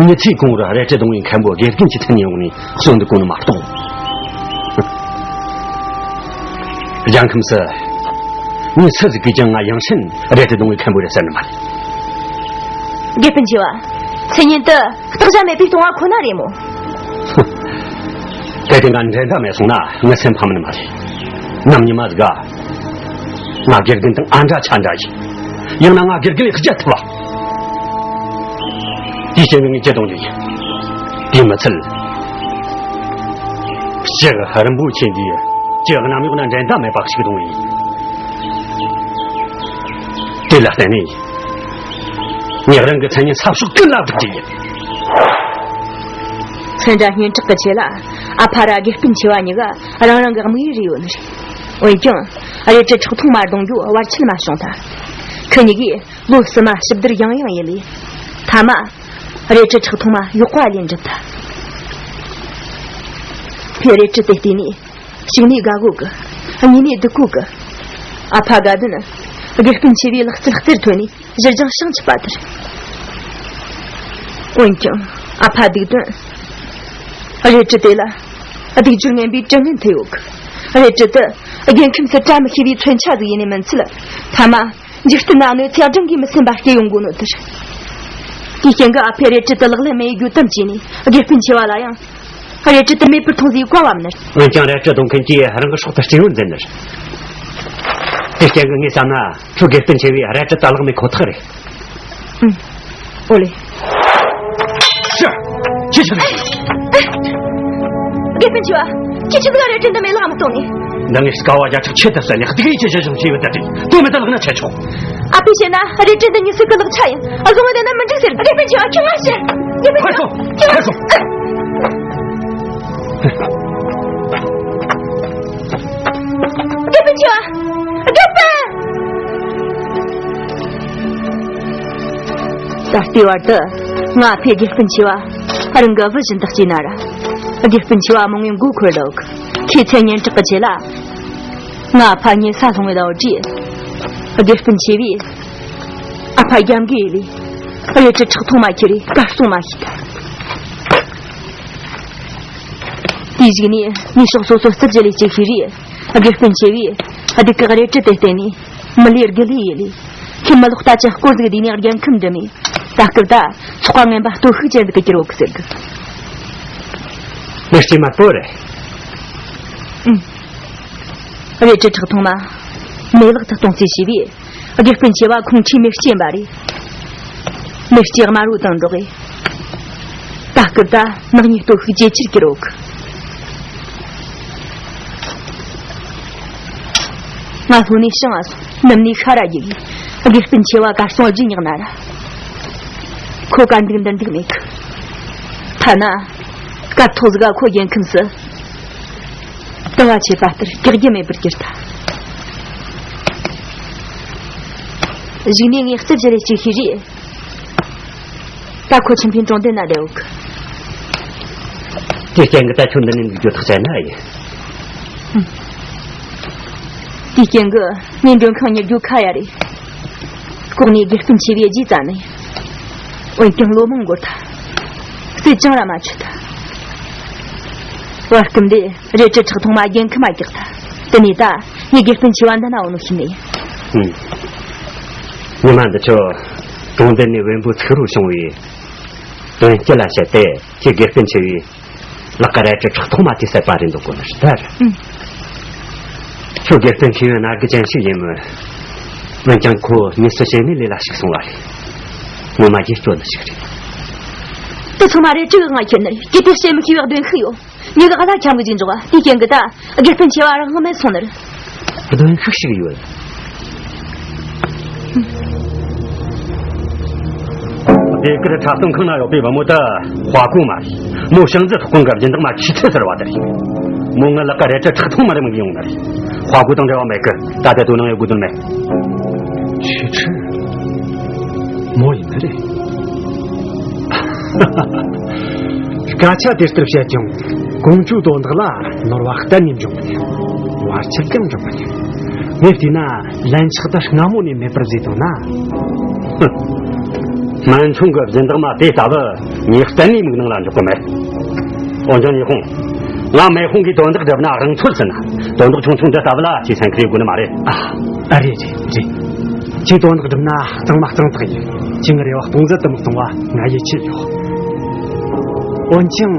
མྱི་ཚེ་གང་བོར་རལ་གྲི་རྡུང་བའི་མཁན་པོ་དགེ་རྒན་གྱི་མཐུན་ཡོང་ནས་གསོན་འདུག་གོ་ནི་མ་གཏོགས། རྒྱལ་ཁམས་སུ། མྱི་སུ་ཟིག་གིས་ཀྱང་ང་ཡང་སྲིད་རལ་གྲི་རྡུང་བའི་མཁན་པོ་རེད་ཟེར་ནི་མ་རེད། དགེ་སྤུན་ཆེ་བ། མཚན་སྙན་དུ་བརྟག་བྱ་མེད་པའི་ལྟུང་བ་ཁོ་ན་རེད་མོ། གལ་ཏེ་ང་འགྲན་ཟླ་མེད་སོང་ན་ངའི་སེམས་ཕམ་ནི་མ་རེད། ནམ་ཉི་མ་ཟིག་ག་ང་དགེ་རྒན་དང་ཨ་འདྲ་ཆ་འདྲ་ཡིན། ཡང་ན་ང་དགེ་རྒན་ལས་རྒྱལ་ཐུབ་བ། དེའི་རྐྱེན་གྱིས་ངས་ཁྱེད་རྡུང་རྒྱུ་ཡིན། དེས་མི་ཚད། ལྕགས་རིན་པོ་ཆེ་འདིས་ཁྱེད་གནམ་འོག་ན་འགྲན་ཟླ་མེད་པ་ཞིག་རྡུང་ཡིན། དེ་ལ་བརྟེན་ནས་ངས་རང་གི་མཚན་སྙན་ས་ཕྱོགས་ཀུན་ལ་བསྒྲགས་རྒྱུ་ཡིན། མཚན་ར་སྙན་གྲགས་ཀྱི་ཆེད་ལ་ཨ་ཕ་ར་དགེ་སྤུན་ཆེ་བ་གཉིས་ཀ་རང་རང་གི་དམིགས་ཡུལ་རེ་ཡོད་ནི་རེད། འོན་ཀྱང་རལ་གྲི་ཁྲག་འཐུང་མ་རྡུང་རྒྱུ་བར་ཆད་མ་བྱུང་ཐལ། ཁོ་གཉིས་ཀས་ལོ་གསུམ་མ་ཞིབ་བསྡུར་ཡང་ཡང་ཡིན་ལས། མཐའ་མ། རལ་གྲི་ཁྲག་འཐུང་མ་ཡག་པ་ལེན་གྲུབ་ཐལ། ཕའི་རལ་གྲི་དེ་བལྟས་ནས། གཅིག་ནས་དགའ་གོ་གི། གཉིས་ནས་སྡུག་གོ་གི། ཨ་ཕ་དགའ་དོན། དགེ་སྤུན་ཆེ་བའི་ལག་རྩལ་རྩེར་ཐོན་ནས་གཞིར་བྱང་བྱང་ཆུབ་པ་དེར། འོན་ཀྱང་ཨ་ཕ་སྡིག་དོན། རལ་གྲི་དེ་ལ་སྡིག་སྦྱོར་ངན་པའི་དྲི་ངན་ཐེབས་ཡོད་གི། རལ་གྲི་དེ་རྒན་ཁྱིམ་སུ་བཀྲ་མི་ཤིས་པའི་མཚོན་ཆ་ཟིག་ཡིན་ནི་མིན་ཚུལ། མཐའ་མ། འཇིག་རྟེན་ན་གནོད་འཚེ་བགྲང་གིས་མི་ཟིན་པ་སྐྱེ་ཡོང་གོ་ནོ་དེར། དེའི་རྐྱེན་གྱིས་ཨ་ཕས་རལ་གྲི་དེ་ལག་ལེན་མི་ཡེད་རྒྱུ་དམ་བཅས་ནས་དགེ་སྤུན་ཆེ་བ་ལ་ཡང་། རལ་གྲི་དེ་མེད་པར་མཐོང་ཟིག་བཀའ་བབས་ནི། འོན་ཀྱང་རལ་གྲི་རྡུང་མཁན་གྱིས་རང་གི་སྲོག་དེ་སྐྱོན་ཡོད་འཛིན་ནི། དེའི་རྐྱེན་གྱིས་ངས་བསམ་ན་ཁྱོད་དགེ་སྤུན་ཆེ་བས་རལ་གྲི་དེ་བརླག་མི་ཁོ་ཐག་རེད། ཨུམ། ཨོ་ལེ། ཤ། ཅི་ཆི་རེད། དགེ་སྤུན་ཆེ་བ། ཁྱེད་ཆི་ཟིག་ག་རལ་གྲི་འདི་མེད་བརླག་མི་གཏོང་ནི། འདི་ངས་དཀའ་བ་བརྒྱ་ཕྲག་ཆེད་དུ་བསལ་ནས་སྡུག་ཡུས་ཆེ་ཆེ་བྱུང་ཞེས་པའི་བརྡ་སྤྲད། དོན་མེད་དུ་བརླག་ན་ཆི་ཆོག་ཨ་ཕས་བཤད་ན་རལ་གྲི་འདི་མྱི་སེར་གི་ལག་ཆ་ཡིན། བཟུང་བ་བསྡད་ན་མི་འགྲིག་ཟེར། དགེ་སྤུན་ཆེ་བ། ཁྱོད་ང་ཕྱིར། དགེ་སྤུན་ཆེ་བ། ཁྱོད་ང་ཕྱིར། དགེ་སྤུན་ཆེ་བ། དགེ་སྤུན། ད་ལྟའི་བར་དུ་ང་ཕའི་དགེ་སྤུན་ཆེ་བ་རང་གི་བུ་བཞིན་དུ་གཅེས་ན་ར། དགེ་སྤུན་ཆེ་བ་མང་བོའི་མགོ་འཁོར་འདུག་ཁོས་མཚན་སྙན་གྲགས་ཀྱི་ཆེད་ལ། ང་ཕ་ཉེ་ས་སོང་བའི་ཟླ་བ་དྲིས། དགེ་སྤུན་ཆེ་བས་ཨ་ཕ་རྒྱབ་འགལ་ཡེ་ལས། རལ་གྲི་ཁྲག་འཐུང་མ་ཁྱེར་རེ་གར་སོང་མ་ཤེས་ཐལ། དེའི་གཞུག་ནས་ནུས་ཤུགས་སོ་སོ་རྩིབ་ཀྱི་ལས་ཀྱི་ཤེས་རེ། དགེ་སྤུན་ཆེ་བས་སྡུག་གི་རལ་གྲི་དེ་བརྟེན་ནས་མི་ལས་དགུ་ལས་ཡེ་ལས། ཁྱིམ་མི་ལོག་ལྟ་ཅི་སྐོར་ཟིག་བསྡུས་ནས་རྒྱལ་ཁམས་འགྲིམ་མེ། ད་སྐབས་ད་ཚོགས་པ་ངན་པ་སྟོབས་ཤུགས་ཅན་ཟིག་གི་གྱུར་ཡོད་གི་ཟེར་གི། མི་སྐྱེས་མ་པོ་རེད། ཨུམ། རལ་གྲི་ཁྲག་འཐུང་མ་མེ་ལག་ཏུ་གཏོང་རྩིས་བྱས་པས། དགེ་སྤུན་ཆེ་བ་ཁོང་ཁྲིའི་མེ་ལྕེ་ཡིན་པ་རེད། མེ་ལྕེ་དམར་བོ་དང་འགྲོགས་གི། ད་སྐབས་ད་ནག་ཉེས་སྟོབས་ཤུགས་ཇེ་ཆེར་གྱུར་ཡོད་གི། ང་ལྷོ་ནས་ཞིང་ང་སོང་། ནུབ་ནས་ཤ་ར་རྒྱུག་གི། དགེ་སྤུན་ཆེ་བ་གར་སོང་རྗེས་ཉག་ན་ར། ཁོ་གར་འདུག་འདིར་འདུག་མེད་གི། ཐ་ན་སྐབས་ཐོག་ཟིག་ག་ཁོ་རྒྱལ་ཁམས་སུ་དུ་བ་ཆད་པ་ལྟར་གེགས་རྒྱུ་མེད་པར་གྱུར་ཐལ། གཞུག་ནས་ངས་རྩིབ་ཀྱི་རེ་ཅིག་ཤེས་རེད། ད་ཁོ་ཁྱིམ་འཕེན་གྲོང་སྡེ་ན་བསྡད་ཡོད་གི། དེའི་རྐྱེན་གྱིས་ད་ཁྱོད་འདི་ནས་འདུག་རྒྱུ་ཐག་བཅད་ན་ཡིན། ཧུམ། དེའི་རྐྱེན་གྱིས་ངའི་མགྲོན་ཁང་ཉར་རྒྱུ་ཁ་ཡ་རེད། ལྐོག་ནས་དགེ་སྤུན་ཆེ་བའི་རྗེས་བཙལ་ནས། འོན་ཀྱང་ལོ་མང་འགོར་ཐལ། རྩིས་ཅང་ར་མ་ཆོད་ཐལ། བར་སྐབས་འདི་རལ་གྲི་ཁྲག་འཐུང་མ་རྒྱལ་ཁམས་མ་རྒྱག་ཐལ། དེ་ནས་ད་ངས་དགེ་སྤུན་ཆེ་བ་འདི་ན་འོ་ནོ་ཤི་ནས། ཨུམ། ཉི་མ་འདི་ཆོ་གྲོང་སྡེ་ནས་བེམ་པོ་ཚིག་རུ་བྱུང་བའི་དོན་སྐྱེལ་ལ་བཤད་དེ། ཁྱེད་དགེ་སྤུན་ཆེ་བའི་ལག་ག་རལ་གྲི་ཁྲག་འཐུང་མ་དེ་བསད་པ་རེད་འདུག་གོ་ནི་རེད་ད། ཨུམ། ཁྱོད་དགེ་སྤུན་ཆེ་བའི་མནའ་གི་ཅན་ཞིག་ཡིན་མོད། འོན་ཀྱང་ཁོ་མི་སུ་བྱེད་ནས་ལས་ལ་ཞུགས་སོང་བ་རེད། ངོ་མ་རྗེས་བཙོན་ནི་ཞིག་རེད། དེ་ཚང་མ་རལ་གྲི་གིས་ང་ཁྱེར་ནི་རེད། གལ་ཏེ་བཤད་མི་ཤེས་པའི་གདོན་ཤུགས་ཡོད། མྱི་གི་ཨ་ལ་འཁྱམ་གི་ཅིག་འཇོག་པ། དེའི་རྐྱེན་གྱིས་ད་དགེ་སྤུན་ཆེ་བ་རང་དབང་མེད་སོང་ནི་རེད། གདོན་ཤུགས་ཤིག་ཡོད། སྡེ་དཀར་འཁྲབ་སྟོན་ཁང་ན་ཡོད་པའི་བུ་མོ་དེ་དཔའ་རྒོད་མ་རེད། མོ་ཞང་ཙེ་ཐོག་ཁང་གི་སྦྱིན་བདག་མ་ཆི་ཁྲི་ཟེར་བ་དེ་རེད། མོ་ངའི་ལག་ག་རལ་གྲི་ཁྲག་འཐུང་མ་རེ་མི་འགི་ཡོང་ནི་རེད། དཔའ་རྒོད་དང་འབྲེལ་བ་མེད་གི། ད་ལྟ་དོ་སྣང་ཡོད་དགོས་དོན་མེད། ཆི་ཁྲི། མོ་ཡིན་ནི་རེད། སྐད་ཆ་དེ་ལྟར་བཤད་ཀྱང་ཀོང་ཇོའི་དོན་དག་ལ་ནོར་བ་གཏན་ནས་འབྱུང་མི་ཉན། བར་ཆད་ཀྱང་འབྱུང་མི་ཉན། ངས་བལྟས་ན་ལན་ཆགས་ད་སྔ་མོ་ནས་མེད་པར་བཟོས་བཏང་ན། ཧུམ། སྨན་ཆུང་གི་སྦྱིན་བདག་མ་དེ་ལྟ་བུ་ངས་གཏན་ནས་མིག་ནང་ལ་འཇོག་གི་མེད། འོན་ཀྱང་ཉི་ཧོང་། ང་མེ་ཧོང་གིས་དོན་དག་སྒྲུབ་ན་རང་འཚོལ་ཟིན་ན། དོན་དག་ཆུང་ཆུང་འདི་ལྟ་བུ་ལ་ཁྱེད་སེམས་ཁུར་དགོས་ནི་མ་རེད། ཨ། ཨ། རེད་རེད་རེད། ཁྱེད་དོན་དག་སྒྲུབ་ན་གཙང་མ་གཙང་ཐག་ཡིན། ཁྱེད་ངའི་རེ་བ་སྟོང་ཟད་དུ་མི་གཏོང་བ་ང་ཡིད་ཆེས་ཡོད། འོན་ཀྱང་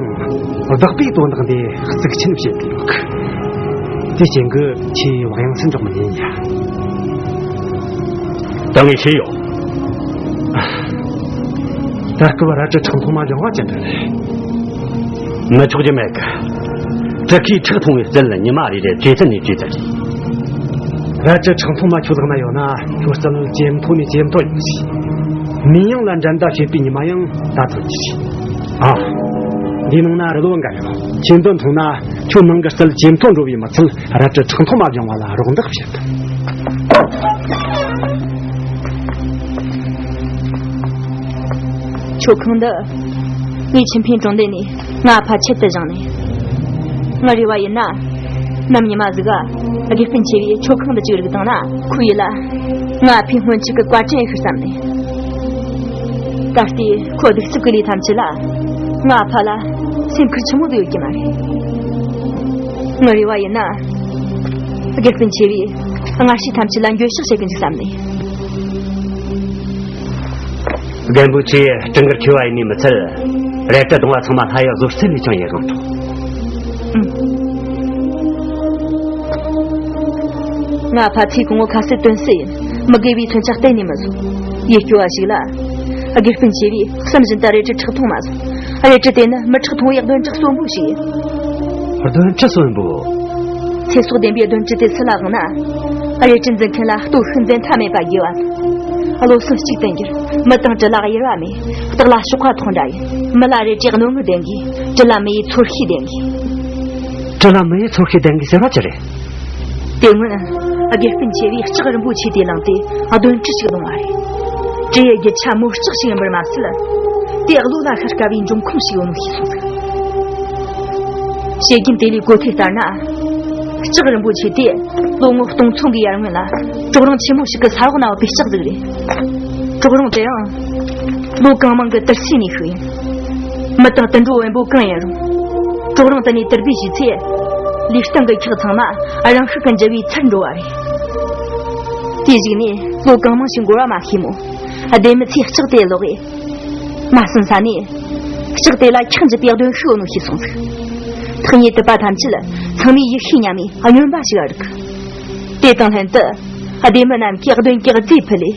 བདག་པོས་དོན་དག་འདི་གཙིགས་ཆེན་བྱེད་ཀྱི་ཡོད་གི། དེའི་རྐྱེན་གྱིས་ཁྱེད་བག་ཡངས་སུ་འཇོག་མི་ཉན་ཡ། ད་ངས་ཤེས་ཡོད། ད་སྐབས་རལ་གྲི་ཁྲག་འཐུང་མ་སྦྱོང་བ་ཅི་འདྲ་རེད། མི་ཆོག་རྒྱུ་མེད་གི། གྲི་ཁའི་ཁྲག་འཐུང་བའི་རྩལ་ཉི་མ་རེ་རེར་ཇེ་བཙན་ནས་ཇེ་བཙན་རེད། རལ་གྲི་ཁྲག་འཐུང་མ་ཁྱོད་ལག་ན་ཡོད་ན་ཁྱོད་རྩལ་ཇེ་མཐོ་ནས་ཇེ་མཐོ་ཡོང་ཞིག། མི་ཡོང་ལ་འགྲན་ཟླ་བྱེད་པའི་ཉི་མ་ཡང་ད་ཐོན་གྱི་རེད། ཨ། འདིའི་ནང་ན་རི་ལོ་འགའ་ཡོད། ཁྱེད་འདོན་ཐུང་ན་ཁྱོད་ནང་གི་རྩལ་ཇེ་མཐོ་འགྲོ་བའི་མི་ཚད་རལ་གྲི་ཁྲག་འཐུང་མ་སྦྱོང་བ་ལ་རོགས་འདེགས་བྱེད། མཆོད་ཁང་འདི་ངའི་ཁྱིམ་འཕེན་གྲོང་སྡེ་ནས་ང་ཕ་ཆེད་དུ་བཞེངས་ནས། ངའི་རེ་བ་ཡིན་ན། ནམ་ཉི་མ་ཟིག་ག་དགེ་སྤུན་ཆེ་བའི་མཆོད་ཁང་འདི་ཅིག་རིག་བཏང་ན། ཁོའི་ཡིད་ལ་ང་ཕའི་སྔོན་ཆད་ཀྱི་བཀའ་དྲིན་ཡོད་ཤིག་བསམ་ནས། ད་ལྟའི་ཁོ་གདུག་རྩུབ་ཀྱི་ལས་ཐམས་ཅད་ལ་ང་ཕ་ལ་སེམས་ཁུར་ཆེན་མོ་ཟིག་ཡོད་ཀྱི་མ་རེད། ངའི་རེ་བ་ཡིན་ན། དགེ་སྤུན་ཆེ་བས་སྔར་བྱས་ཐམས་ཅད་ལ་འགྱོད་བཤགས་བྱེད་ཀྱི་འཇུག་བསམ་ནས། རྒན་པོ་ཆེ་གྲི་འགུལ་ཁེ་བ་ཡིན་ནི་མི་ཚད། རལ་གྲི་རྡུང་བ་ཚང་མ་ལྷ་ཡི་བཟོ་རྩལ་ལས་ཀྱང་ཡིད་དབང་འཕྲོག། ཨང་། ང་ཕ་ཚེ་གང་བོ་ཁ་གསལ་དོན་གསལ་ཡིན། མི་དགེ་བའི་མཚོན་ཆ་གཏན་ནས་མི་བཟུང་། ཡིད་སྐྱོ་བ་ཞིག་ལ། དགེ་སྤུན་ཆེ་བས་བསམ་བཞིན་དུ་རལ་གྲི་ཁྲག་འཐུང་མ་བཟུང་། རལ་གྲི་དེ་ནི་མི་ཁྲག་འཐུང་བའི་གདོན་གྲི་གསོན་པོ་ཞིག་ཡིན། གདོན་གྲི་གསོན་པོ། ཚེ་སྲོག་ལྡན་པའི་གདོན་གྲི་དེ་ཚུར་ལ་བླངས་ན། རལ་གྲི་འཛིན་མཁན་ལ་སྟོབས་ཤུགས་འཛད་མཐའ་མེད་པ་དགོས་པ། བློ་སེམས་གཅིག་ཏུ་འགྱུར། མི་དང་དྲིན་ལ་གཡེར་བ་མེད། སྟག་ལ་གཤོག་པ་ཐོགས་འདྲ་ཡིན། མི་ལ་རལ་གྲིས་རྣོ་ངར་ལྡན་དགོས། གྲི་ལ་མི་ཡི་ཚོར་ཤེས་ལྡན་དགོས། གྲི་ལ་མི་ཡི་ཚོར་ཤེས་ལྡན་དགོས་ཟེར་བ་ཅི་རེད། དེ་སྔོན་དགེ་སྤུན་ཆེ་བས་ལྕགས་རིན་པོ་ཆེ་དེ་བླངས་ཏེ་གདོན་གྲི་ཞིག་བླངས་པ་རེད། གྲི་ཡི་རྒྱུ་ཆ་མོ་ལྕགས་ཤིག་ཡིན་པར་མ་ཟད། དེ་བློ་ལ་ཤར་དཀའ་བའི་འབྱུང་ཁུངས་ཤིག་ཡོད་ནོ་ཤེས་སོང་ཟིག། བཤད་རྒྱུན་དེ་ལས་གོ་ཐོས་ལྟར་ན། ལྕགས་རིན་པོ་ཆེ་དེ་ལོ་ངོ་སྟོང་ཚོ་གི་ཡར་སྔོན་ལ་གྲོག་རོང་ཆེན་མོ་ཞིག་གི་ས་འོག་ན་ཡོད་པའི་ལྕགས་ཟིག་རེད། གྲོག་རོང་དེའང་ལོ་གང་མང་གི་དུར་སའི་གནས་ཤིག་ཡིན། མི་དང་དུད་འགྲོ་བེམ་པོ་གང་ཡིན་རུང་། གྲོག་རོང་དེ་ནས་དུར་སྦས་བྱས་ཚེ། ལུས་སྟེང་གི་ཁག་ཚང་མ་རང་ཤུགས་ཀྱིས་འཇུ་བའི་ཚུལ་འགྲོ་བ་རེད། དེ་གཞུག་ནས་ལོ་གང་མང་ཞིག་འགོར་བ་མ་ཤེས་མོད། ལྡེ་མི་ཚོས་ལྕགས་དེ་ལོག་གས། མ་ཟིན་ས་ནས། ལྕགས་དེ་ལ་ཁྲག་འཇིབ་པའི་གདོན་ཤུགས་ཡོད་ནོ་ཤེས་སོང་ཟིག། ཐག་ཉེ་དུ་པ་ཐམས་ཅད་ཚང་མས་ཡིད་ཤེས་ཉམས་ནས་སྨྱོན་པ་ཞིག་རིག། དེ་དང་ལྷན་དུ། ལྡེ་མི་རྣམས་ཀྱིས་གདོན་གྱི་རྫས་ཕུལ་ལས།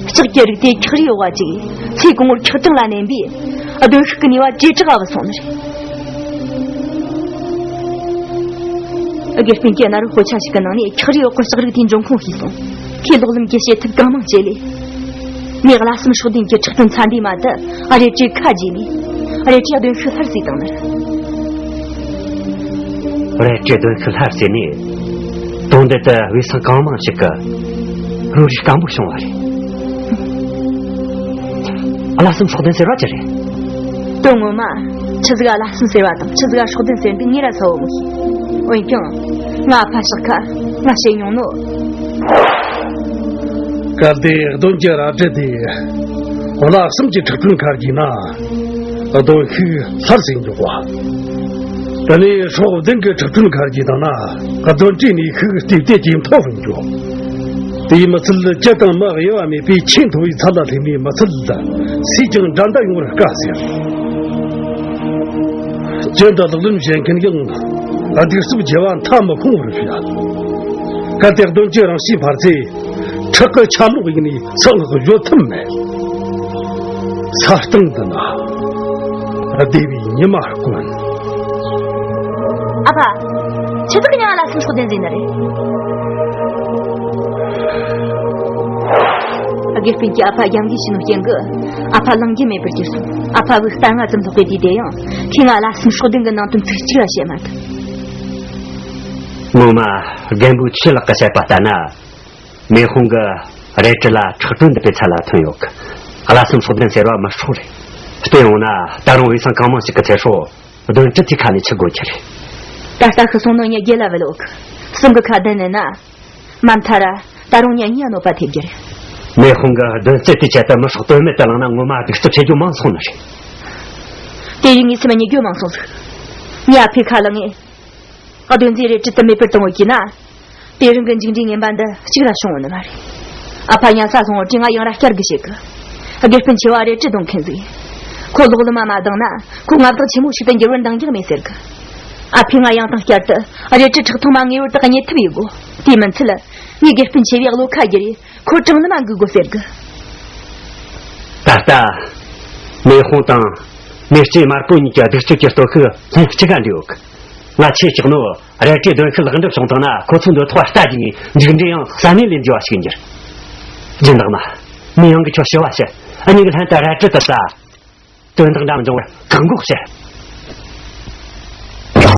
ལྕགས་ཀྱི་རིགས་དེ་ཁྲག་རིས་འོག་བཅུག། ཚེ་གང་བོར་ཁྲག་དྲུང་ལ་མནན་པས། གདོན་ཤུགས་ཀྱི་ནུས་པ་ཇེ་དྲག་ག་བུད་སོང་ནི་རེད། དགེ་སྤུན་གྱིས་ནཱ་རོའི་དཔེ་ཆ་ཞིག་གི་ནང་ནས་ཁྲག་རིས་འོག་གི་ལྕགས་རིགས་དེའི་འབྱུང་ཁུངས་ཤེས་སོང་། ཁོས་ལོག་ལམ་གྱི་བྱེད་ཐབས་གང་མང་སྤྱད་ལས། མོས་བླ་གསུམ་སྲོག་ལྡན་གྱི་ཁྲག་དྲུང་ཚ་འདིའི་མ་དུ་རལ་གྲིས་ཁ་བརྗེས་ནས། རལ་གྲིའི་གདོན་ཤུགས་སླར་གསོས་བཏང་ནི་རེད། རལ་གྲིའི་གདོན་ཤུགས་སླར་གསོས་ནས། དོན་དེ་དུ་བུད་སོང་གང་མང་ཞིག་གི་རོ་རིགས་སྐམ་པོ་བྱུང་བ་རེད། བླ་གསུམ་སྲོག་ལྡན་ཟེར་བ་ཅི་རེད། དོན་ངོ་མ། ཆི་ཟིག་ག་བླ་གསུམ་ཟེར་བ་དང་ཆི་ཟིག་ག་སྲོག་ལྡན་ཟེར་འདུག་ངས་ར་གསལ་བོ་མི་ཤེས། འོན་ཀྱང་། ང་ཕ་ཤག་ཁ། ང་བཤད་མྱོང་ནོ། གལ་ཏེ་གདོན་གྱི་རལ་གྲི་དེ། བླ་གསུམ་གྱི་ཁྲག་དྲུང་ཁ་བརྒྱུད་ན། གདོན་ཤུགས་སླར་གསོས་འཇུག་པ། དེ་ནས་སྲོག་ལྡན་གྱི་ཁྲག་དྲུང་ཁ་བརྒྱུད་བཏང་ན། གདོན་གྱི་ནུས་ཤུགས་རྟེན་འབྲེལ་ཇེ་མཐོ་རུ་འགྲོ། དེས་མི་ཚད་ཇི་དང་མི་དབྱེ་བ་མེད་པའི་ཆེས་མཐོ་བའི་ཚད་ལ་སླེབས་ནས། མི་ཚད་སུས་ཀྱང་འགྲན་ཟླ་ཡོང་བར་དཀའ་ཟེར། རྒྱུན་དུ་ལག་ལེན་བྱེད་མཁན་ཡང་གདུག་རྩུབ་ཆེ་བ་མཐའ་མི་ཁོང་བར་བྱ། གལ་ཏེ་གདོན་གྱི་རང་བཞིན་འཕར་ཚེ། ཁྲག་གི་ཆར་ལོག་ཡིན་ནས་ས་འོག་བཞོ་ཐུབ་མེད། ས་སྟེང་དུ་ན་བདེ་བའི་ཉི་མ་དཀོན། ཨ་ཕ། ཆི་ཟིག་གི་ང་བླ་གསུམ་སྲོག་ལྡན་ཟེར་ནི་རེད། དགེ་སྤུན་གྱིས་ཨ་ཕ་རྒྱབ་འགལ་བྱས་ནོ་རྐྱེན་གྱིས། ཨ་ཕ་གླེང་རྒྱུ་མེད་པར་གྱུར་སོང་། ཨ་ཕ་བུ་རྟ་རྔ་ཙམ་ལྷག་པའི་དུས་དེ་ཡང་། ཁོས་ང་བླ་གསུམ་སྲོག་ལྡན་གྱི་ནང་དོན་ཚིག་གཅིག་ར་བཤད་མ་ཐུབ། ངོ་མ་རྒན་པོའི་ཆུ་ལག་གིས་བཤད་པ་ལྟར་ན། མེ་དཔུང་གི་རལ་གྲི་ལ་ཁྲག་དྲུང་འདི་པའི་ཚད་ལ་ཐོན་ཡོད་གི། བླ་གསུམ་སྲོག་ལྡན་ཟེར་བ་མི་སྲོག་རེད། བལྟས་ཡོང་ན་ད་རུང་བུད་སོང་གང་མང་ཞིག་གི་ཚེ་སྲོག་གདོན་གྲི་དེའི་ཁ་ནས་འཆི་དགོས་ཀྱི་རེད། ད་ལྟ་ཤི་སོང་ནོ་ཉ་རྒྱལ་ལ་བུད་ཡོད་གི། གསུམ་གི་ཁ་བདུན་ནི་ན། མ་མཐའ་ར། ད་རུང་ཉ་གཉིས་གནོད་པ་ཐེབས་རྒྱུ་རེད། མེ་དཔུང་གི་གདོན་རྩེ་དེའི་ཆེད་དུ་མི་སྲོག་དོན་མེད་དུ་བླངས་ན་ངོ་མ་གདུག་རྩུབ་ཆེ་རྒྱུ་མང་སོང་ནི་རེད། དེ་ཡིན་ངའི་སེམས་ཉིད་རྒྱུ་མང་སོང་ཟིག། ངས་ཨ་ཕའི་ཁ་ལ་ངས། གདོན་རྫས་རལ་གྲི་དེ་མེད་པར་གཏོང་འོས་ཀྱི་ན། དེ་རིང་གི་མཇུག་འབྲས་ངན་པ་འདི་གཅིག་ལ་བྱུང་བ་ནི་མ་རེད། ཨ་ཕ་ཉལ་ས་སོང་བ་དེ་ང་ཡང་ར་བསྐྱར་གི་བཤད་གི། དགེ་སྤུན་ཆེ་བ་རལ་གྲི་གཏོང་མཁན་ཟིག། ཁོ་ལོག་ལམ་མ་མ་བཏང་ན་ཁོ་མངའ་བདག་ཆེན་མོ་ཞིག་ཏུ་འགྱུར་བར་འདང་རྒྱག་མེད་ཟེར་གི། ཨ་ཕས་ང་ཡང་དང་བསྐྱར་དུ་རལ་གྲི་ཁྲག་ཐུང་མ་ངེས་པར་དུ་རྙེད་ཐུབ་ཡོད་དགོས། དེ་མིན་ཚད་ངས་དགེ་སྤུན་ཆེ་བའི་བློ་ཁ་བསྒྱུར་རེ་ཁོ་དྲང་ལམ་མ་འགུག་དགོས་ཟེར་གི། ད་ལྟ་མེ་དཔུང་དང་མེ་ལྕེ་དམར་པོ་གཉིས་ཀྱི་གདུག་རྩུབ་ཀྱི་སྟོབས་ཤུགས་ལྷན་གཅིག་ག་འདྲེས་ཡོད་གི། ང་ཆེས་སྐྲག་ནོ། རལ་གྲིའི་གདོན་ཤུགས་ལེགས་འགྲུབ་བྱུང་བཏང་ན་ཁོ་ཚོའི་འདོད་ཐོག་ལྟ་རྒྱུ་ནས་མཇུག་འབྲས་ཡང་བསམ་མེད་ལས་འགྱུར་བ་ཞིག་འགྱུར། སྦྱིན་བདག་མ། མི་ཡོང་གི། ཁྱོད་ཤི་བ་བྱེད། ཨ་ནི་གི་ལྷན་དུ་རལ་གྲི་དེ་ཟ། དོན་དག་འདྲ་མི་འབྱུང་བར་བཀག་འགོག་བྱེད།